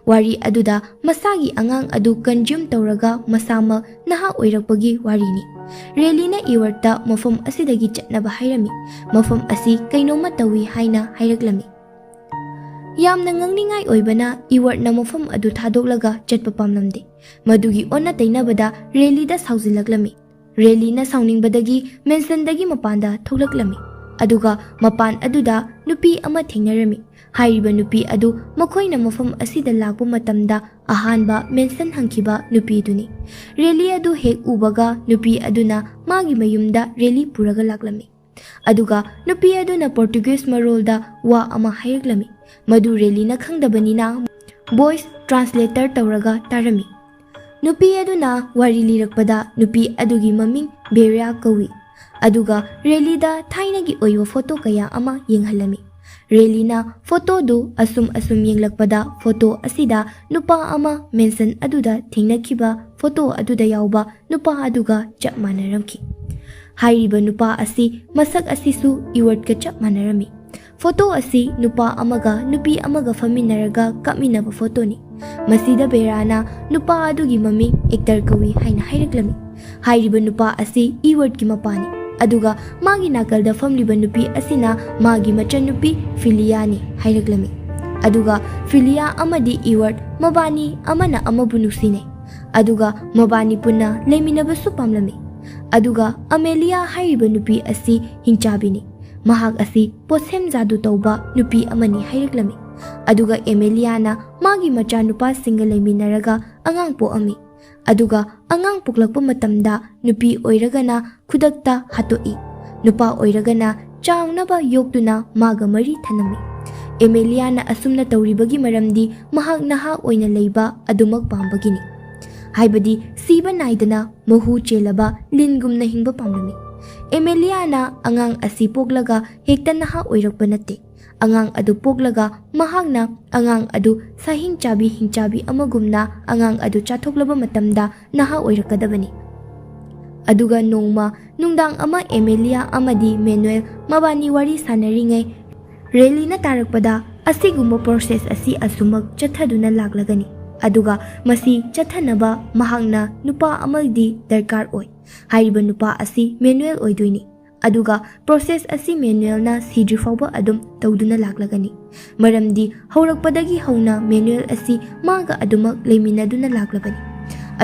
ꯋꯥꯔꯤ ꯑꯗꯨꯗ ꯃꯁꯥꯒꯤ ꯑꯉꯥꯡ ꯑꯗꯨ ꯀꯟꯖ꯭ꯌꯨꯝ ꯇꯧꯔꯒ ꯃꯁꯥꯃꯛ ꯅꯍꯥ ꯑꯣꯏꯔꯛꯄꯒꯤ ꯋꯥꯔꯤꯅꯤ꯫ ꯔꯦꯂꯤꯅ ꯏꯋꯔꯠꯇ ꯃꯐꯝ ꯑꯁꯤꯗꯒꯤ ꯆꯠꯅꯕ ꯍꯥꯏꯔꯝꯃꯤ꯫ ꯃꯐꯝ ꯑꯁꯤ ꯀꯩꯅꯣꯝꯃ ꯇꯧꯏ ꯍꯥꯏꯅ ꯍꯥꯏꯔꯛꯂꯝꯃꯤ꯫ ꯌꯥꯝꯅ ꯉꯛꯅꯤꯡꯉꯥꯏ ꯑꯣꯏꯕꯅ, ꯏꯋꯔꯠꯅ ꯃꯐꯝ ꯑꯗꯨ ꯊꯥꯗꯣꯛꯂꯒ ꯆꯠꯄ ꯄꯥꯝꯂꯝꯗꯦ꯫ ꯃꯗꯨꯒꯤ ꯑꯣꯟꯅ ꯇꯩꯅꯕꯗ ꯔꯦꯂꯤꯗ ꯁꯥꯎꯖꯤꯜꯂꯛꯂꯝꯃꯤ꯫ ꯔꯦꯂꯤꯅ ꯁꯥꯎꯅꯤꯡꯕꯗꯒꯤ ꯃꯦꯟꯁꯟꯗꯒꯤ ꯃꯄꯥꯟꯗ ꯊꯣꯛꯂꯛꯂꯝꯃꯤ꯫ ꯑꯗꯨꯒ ꯃꯄꯥꯟ ꯑꯗꯨꯗ ꯅꯨꯄꯤ ꯑꯃ ꯊꯦꯡꯅꯔꯝꯃꯤ꯫ ꯍꯥꯏꯔꯤꯕ ꯅꯨꯄꯤ ꯑꯗꯨ ꯃꯈꯣꯏꯅ ꯃꯐꯝ ꯑꯁꯤꯗ ꯂꯥꯛꯄ ꯃꯇꯝꯗ ꯑꯍꯥꯟꯕ ꯃꯦꯟꯁꯟ ꯍꯪꯈꯤꯕ ꯅꯨꯄꯤꯗꯨꯅꯤ꯫ ꯔꯦꯂꯤ ꯑꯗꯨ ꯍꯦꯛ ꯎꯕꯒ ꯅꯨꯄꯤ ꯑꯗꯨꯅ ꯃꯥꯒꯤ ꯃꯌꯨꯝꯗ ꯔꯦꯂꯤ ꯄꯨꯔꯒ ꯂꯥꯛꯂꯝꯃꯤ꯫ ꯑꯗꯨꯒ ꯅꯨꯄꯤ ꯑꯗꯨꯅ ꯄꯣꯔꯇꯨꯒꯤꯁ ꯃꯔꯣꯜꯗ ꯋꯥ ꯑꯃ ꯍꯥꯏꯔꯛꯂꯝꯃꯤ꯫ ꯃꯗꯨ ꯔꯦꯂꯤꯅ ꯈꯪꯗꯕꯅꯤꯅ ꯚꯣꯏꯁ ꯇ꯭ꯔꯥꯟꯁꯂꯦꯇꯔ ꯇꯧꯔꯒ ꯇꯥꯔꯝꯃꯤ꯫ ꯅꯨꯄꯤ ꯑꯗꯨꯅ ꯋꯥꯔꯤ ꯂꯤꯔꯛꯄꯗ ꯅꯨꯄꯤ ꯑꯗꯨꯒꯤ ꯃꯃꯤꯡ ꯕꯦꯔꯤꯌꯥ ꯀꯧꯏ꯫ ꯑꯗꯨꯒ ꯔꯦꯂꯤꯗ ꯊꯥꯏꯅꯒꯤ ꯑꯣꯏꯕ ꯐꯣꯇꯣ ꯀꯌꯥ ꯑꯃ ꯌꯦꯡꯍꯜꯂꯝꯃꯤ꯫ ꯔꯦꯂꯤꯅ ꯐꯣꯇꯣꯗꯨ ꯑꯁꯨꯝ ꯑꯁꯨꯝ ꯌꯦꯡꯂꯛꯄꯗ ꯐꯣꯇꯣ ꯑꯁꯤꯗ ꯅꯨꯄꯥ ꯑꯃ ꯃꯦꯟꯁꯟ ꯑꯗꯨꯗ ꯊꯦꯡꯅꯈꯤꯕ ꯐꯣꯇꯣ ꯑꯗꯨꯗ ꯌꯥꯎꯕ ꯅꯨꯄꯥ ꯑꯗꯨꯒ ꯆꯞ ꯃꯥꯟꯅꯔꯝꯈꯤ꯫ ꯍꯥꯏꯔꯤꯕ ꯅꯨꯄꯥ ꯑꯁꯤ ꯃꯁꯛ ꯑꯁꯤꯁꯨ ꯏꯋꯔꯠꯀ ꯆꯞ ꯃꯥꯟꯅꯔꯝꯃꯤ꯫ ꯐꯣꯇꯣ ꯑꯁꯤ ꯅꯨꯄꯥ ꯑꯃꯒ ꯅꯨꯄꯤ ꯑꯃꯒ ꯐꯝꯃꯤꯟꯅꯔꯒ ꯀꯞꯃꯤꯟꯅꯕ ꯐꯣꯇꯣꯅꯤ꯫ ꯃꯁꯤꯗ ꯕꯦꯔꯥꯅ ꯅꯨꯄꯥ ꯑꯗꯨꯒꯤ ꯃꯃꯤꯡ ꯑꯦꯛꯇꯔ ꯀꯧꯏ ꯍꯥꯏꯅ ꯍꯥꯏꯔꯛꯂꯝꯃꯤ꯫ ꯍꯥꯏꯔꯤꯕ ꯅꯨꯄꯥ ꯑꯁꯤ ꯏꯋꯔꯠꯀꯤ ꯃꯄꯥꯅꯤ꯫ ꯑꯗꯨꯒ ꯃꯥꯒꯤ ꯅꯥꯀꯜꯗ ꯐꯝꯂꯤꯕ ꯅꯨꯄꯤ ꯑꯁꯤꯅ ꯃꯥꯒꯤ ꯃꯆꯟꯅꯨꯄꯤ ꯐꯤꯂꯤꯌꯥꯅꯤ ꯍꯥꯏꯔꯛꯂꯝꯃꯤ꯫ ꯑꯗꯨꯒ ꯐꯤꯂꯤꯌꯥ ꯑꯃꯗꯤ ꯏꯋꯔꯠ ꯃꯕꯥꯅꯤ ꯑꯃꯅ ꯑꯃꯕꯨ ꯅꯨꯡꯁꯤꯅꯩ꯫ ꯑꯗꯨꯒ ꯃꯕꯥꯅꯤ ꯄꯨꯟꯅ ꯂꯩꯃꯤꯟꯅꯕꯁꯨ ꯄꯥꯝꯂꯝꯃꯤ꯫ ꯑꯗꯨꯒ ꯑꯃꯦꯂꯤꯌꯥ ꯍꯥꯏꯔꯤꯕ ꯅꯨꯄꯤ ꯑꯁꯤ ꯍꯤꯡꯆꯥꯕꯤꯅꯤ꯫ ꯃꯍꯥꯛ ꯑꯁꯤ ꯄꯣꯠꯁꯦꯝ ꯖꯥꯗꯨ ꯇꯧꯕ ꯅꯨꯄꯤ ꯑꯃꯅꯤ ꯍꯥꯏꯔꯛꯂꯝꯃꯤ꯫ ꯑꯗꯨꯒ ꯑꯦꯃꯦꯂꯤꯌꯥꯅ ꯃꯥꯒꯤ ꯃꯆꯥꯅꯨꯄꯥꯁꯤꯡꯒ ꯂꯩꯃꯤꯟꯅꯔꯒ ꯑꯉꯥꯡ ꯄꯣꯛꯑꯝꯃꯤ꯫ ꯑꯗꯨꯒ ꯑꯉꯥꯡ ꯄꯣꯛꯂꯛꯄ ꯃꯇꯝꯗ ꯅꯨꯄꯤ ꯑꯣꯏꯔꯒꯅ ꯈꯨꯗꯛꯇ ꯍꯥꯠꯇꯣꯛꯏ꯫ ꯅꯨꯄꯥ ꯑꯣꯏꯔꯒꯅ ꯆꯥꯎꯅꯕ ꯌꯣꯛꯇꯨꯅ ꯃꯥꯒ ꯃꯔꯤ ꯊꯅꯝꯃꯤ꯫ ꯑꯦꯃꯦꯂꯤꯌꯥꯅ ꯑꯁꯨꯝꯅ ꯇꯧꯔꯤꯕꯒꯤ ꯃꯔꯝꯗꯤ ꯃꯍꯥꯛ ꯅꯍꯥ ꯑꯣꯏꯅ ꯂꯩꯕ ꯑꯗꯨꯃꯛ ꯄꯥꯝꯕꯒꯤꯅꯤ꯫ ꯍꯥꯏꯕꯗꯤ ꯁꯤꯕ ꯅꯥꯏꯗꯅ ꯃꯍꯨ ꯆꯦꯜꯂꯕ ꯂꯤꯟꯒꯨꯝꯅ ꯍꯤꯡꯕ ꯄꯥꯝꯂꯝꯃꯤ꯫ ꯑꯦꯃꯦꯂꯤꯌꯥꯅ ꯑꯉꯥꯡ ꯑꯁꯤ ꯄꯣꯛꯂꯒ ꯍꯦꯛꯇ ꯅꯍꯥ ꯑꯣꯏꯔꯛꯄ ꯅꯠꯇꯦ꯫ ꯑꯉꯥꯡ ꯑꯗꯨ ꯄꯣꯛꯂꯒ ꯃꯍꯥꯛꯅ ꯑꯉꯥꯡ ꯑꯗꯨ ꯁꯥꯍꯤꯡ ꯆꯥꯕꯤ ꯍꯤꯡꯆꯥꯕꯤ ꯑꯃꯒꯨꯝꯅ ꯑꯉꯥꯡ ꯑꯗꯨ ꯆꯥꯊꯣꯛꯂꯕ ꯃꯇꯝꯗ ꯅꯍꯥ ꯑꯣꯏꯔꯛꯀꯗꯕꯅꯤ꯫ ꯑꯗꯨꯒ ꯅꯣꯡꯃ ꯅꯨꯡꯗꯥꯡ ꯑꯃ ꯑꯦꯃꯦꯂꯤꯌꯥ ꯑꯃꯗꯤ ꯃꯦꯅꯨꯑꯦꯜ ꯃꯕꯥꯅꯤ ꯋꯥꯔꯤ ꯁꯥꯟꯅꯔꯤꯉꯩ ꯔꯦꯂꯤꯅ ꯇꯥꯔꯛꯄꯗ ꯑꯁꯤꯒꯨꯝꯕ ꯄ꯭ꯔꯣꯁꯦꯁ ꯑꯁꯤ ꯑꯁꯨꯃꯛ ꯆꯠꯊꯗꯨꯅ ꯂꯥꯛꯂꯒꯅꯤ꯫ ꯑꯗꯨꯒ ꯃꯁꯤ ꯆꯠꯊꯅꯕ ꯃꯍꯥꯛꯅ ꯅꯨꯄꯥ ꯑꯃꯗꯤ ꯗꯔꯀꯥꯔ ꯑꯣꯏ꯫ ꯍꯥꯏꯔꯤꯕ ꯅꯨꯄꯥ ꯑꯁꯤ ꯃꯦꯅꯨꯑꯦꯜ ꯑꯣꯏꯗꯣꯏꯅꯤ꯫ ꯑꯗꯨꯒ ꯄ꯭ꯔꯣꯁꯦꯁ ꯑꯁꯤ ꯃꯦꯅꯨꯑꯦꯜꯅ ꯁꯤꯗ꯭ꯔꯤ ꯐꯥꯎꯕ ꯑꯗꯨꯝ ꯇꯧꯗꯨꯅ ꯂꯥꯛꯂꯒꯅꯤ꯫ ꯃꯔꯝꯗꯤ ꯍꯧꯔꯛꯄꯗꯒꯤ ꯍꯧꯅ ꯃꯦꯅꯨꯑꯦꯜ ꯑꯁꯤ ꯃꯥꯒ ꯑꯗꯨꯃꯛ ꯂꯩꯃꯤꯟꯅꯗꯨꯅ ꯂꯥꯛꯂꯕꯅꯤ꯫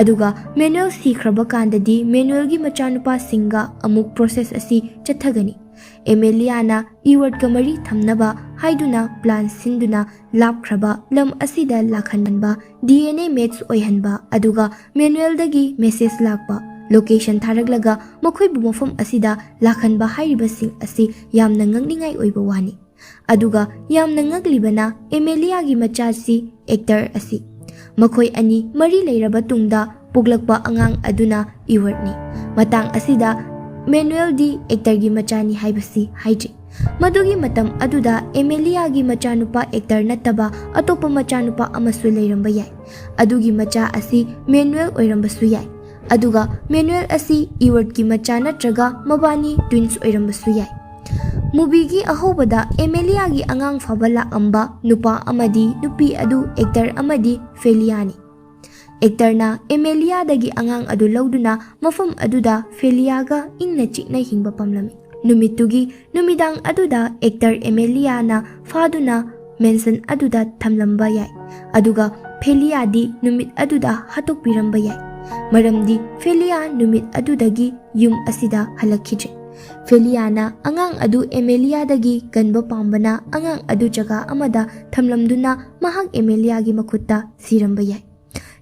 ꯑꯗꯨꯒ ꯃꯦꯅꯨꯑꯦꯜ ꯁꯤꯈ꯭ꯔꯕ ꯀꯥꯟꯗꯗꯤ ꯃꯦꯅꯨꯑꯦꯜꯒꯤ ꯃꯆꯥꯅꯨꯄꯥꯁꯤꯡꯒ ꯑꯃꯨꯛ ꯄ꯭ꯔꯣꯁꯦꯁ ꯑꯁꯤ ꯆꯠꯊꯒꯅꯤ꯫ ꯑꯦꯃꯦꯂꯤꯌꯥꯅ ꯏꯋꯔꯠꯀ ꯃꯔꯤ ꯊꯝꯅꯕ ꯍꯥꯏꯗꯨꯅ ꯄ꯭ꯂꯥꯟ ꯁꯤꯟꯗꯨꯅ ꯂꯥꯞꯈ꯭ꯔꯕ ꯂꯝ ꯑꯁꯤꯗ ꯂꯥꯛꯍꯟꯕ, ꯗꯤ ꯑꯦꯟ ꯑꯦ ꯃꯦꯠꯆ ꯑꯣꯏꯍꯟꯕ, ꯑꯗꯨꯒ ꯃꯦꯅꯨꯑꯦꯜꯗꯒꯤ ꯃꯦꯁꯦꯖ ꯂꯥꯛꯄ, ꯂꯣꯀꯦꯁꯟ ꯊꯥꯔꯛꯂꯒ ꯃꯈꯣꯏꯕꯨ ꯃꯐꯝ ꯑꯁꯤꯗ ꯂꯥꯛꯍꯟꯕ ꯍꯥꯏꯔꯤꯕꯁꯤꯡ ꯑꯁꯤ ꯌꯥꯝꯅ ꯉꯛꯅꯤꯡꯉꯥꯏ ꯑꯣꯏꯕ ꯋꯥꯅꯤ꯫ ꯑꯗꯨꯒ ꯌꯥꯝꯅ ꯉꯛꯂꯤꯕꯅ ꯑꯦꯃꯦꯂꯤꯌꯥꯒꯤ ꯃꯆꯥꯁꯤ ꯑꯦꯛꯇꯔ ꯑꯁꯤ꯫ ꯃꯈꯣꯏ ꯑꯅꯤ ꯃꯔꯤ ꯂꯩꯔꯕ ꯇꯨꯡꯗ ꯄꯣꯛꯂꯛꯄ ꯑꯉꯥꯡ ꯑꯗꯨꯅ ꯏꯋꯔꯠꯅꯤ꯫ ꯃꯇꯥꯡ ꯑꯁꯤꯗ ꯃꯦꯅꯨꯑꯦꯜꯗꯤ ꯑꯦꯛꯇꯔꯒꯤ ꯃꯆꯥꯅꯤ ꯍꯥꯏꯕꯁꯤ ꯍꯥꯏꯗ꯭ꯔꯤ꯫ ꯃꯗꯨꯒꯤ ꯃꯇꯝ ꯑꯗꯨꯗ ꯑꯦꯃꯦꯂꯤꯌꯥꯒꯤ ꯃꯆꯥꯅꯨꯄꯥ ꯑꯦꯛꯇꯔ ꯅꯠꯇꯕ ꯑꯇꯣꯞꯄ ꯃꯆꯥꯅꯨꯄꯥ ꯑꯃꯁꯨ ꯂꯩꯔꯝꯕ ꯌꯥꯏ꯫ ꯑꯗꯨꯒꯤ ꯃꯆꯥ ꯑꯁꯤ ꯃꯦꯅꯨꯑꯦꯜ ꯑꯣꯏꯔꯝꯕꯁꯨ ꯌꯥꯏ꯫ ꯑꯗꯨꯒ ꯃꯦꯅꯨꯑꯦꯜ ꯑꯁꯤ ꯏꯋꯔꯠꯀꯤ ꯃꯆꯥ ꯅꯠꯇ꯭ꯔꯒ ꯃꯕꯥꯅꯤ ꯇ꯭ꯋꯤꯟꯁ ꯑꯣꯏꯔꯝꯕꯁꯨ ꯌꯥꯏ꯫ ꯃꯨꯚꯤꯒꯤ ꯑꯍꯧꯕꯗ ꯑꯦꯃꯦꯂꯤꯌꯥꯒꯤ ꯑꯉꯥꯡ ꯐꯥꯕ ꯂꯥꯛꯑꯝꯕ ꯅꯨꯄꯥ ꯑꯃꯗꯤ ꯅꯨꯄꯤ ꯑꯗꯨ ꯑꯦꯛꯇꯔ ꯑꯃꯗꯤ ꯐꯦꯂꯤꯌꯥꯅꯤ꯫ ꯑꯦꯛꯇꯔꯅ ꯑꯦꯃꯦꯂꯤꯌꯥꯗꯒꯤ ꯑꯉꯥꯡ ꯑꯗꯨ ꯂꯧꯗꯨꯅ ꯃꯐꯝ ꯑꯗꯨꯗ ꯐꯦꯂꯤꯌꯥꯒ ꯏꯪꯅ ꯆꯤꯛꯅ ꯍꯤꯡꯕ ꯄꯥꯝꯂꯝꯃꯤ꯫ ꯅꯨꯃꯤꯠꯇꯨꯒꯤ ꯅꯨꯃꯤꯗꯥꯡ ꯑꯗꯨꯗ ꯑꯦꯛꯇꯔ ꯑꯦꯃꯦꯂꯤꯌꯥꯅ ꯐꯥꯗꯨꯅ ꯃꯦꯟꯁꯟ ꯑꯗꯨꯗ ꯊꯝꯂꯝꯕ ꯌꯥꯏ, ꯑꯗꯨꯒ ꯐꯦꯂꯤꯌꯥꯗꯤ ꯅꯨꯃꯤꯠ ꯑꯗꯨꯗ ꯍꯥꯠꯇꯣꯛꯄꯤꯔꯝꯕ ꯌꯥꯏ, ꯃꯔꯝꯗꯤ ꯐꯦꯂꯤꯌꯥ ꯅꯨꯃꯤꯠ ꯑꯗꯨꯗꯒꯤ ꯌꯨꯝ ꯑꯁꯤꯗ ꯍꯜꯂꯛꯈꯤꯗ꯭ꯔꯦ꯫ ꯐꯦꯂꯤꯌꯥꯅ ꯑꯉꯥꯡ ꯑꯗꯨ ꯑꯦꯃꯦꯂꯤꯌꯥꯗꯒꯤ ꯀꯟꯕ ꯄꯥꯝꯕꯅ ꯑꯉꯥꯡ ꯑꯗꯨ ꯖꯒꯥ ꯑꯃꯗ ꯊꯝꯂꯝꯗꯨꯅ ꯃꯍꯥꯛ ꯑꯦꯃꯦꯂꯤꯌꯥꯒꯤ ꯃꯈꯨꯠꯇ ꯁꯤꯔꯝꯕ ꯌꯥꯏ꯫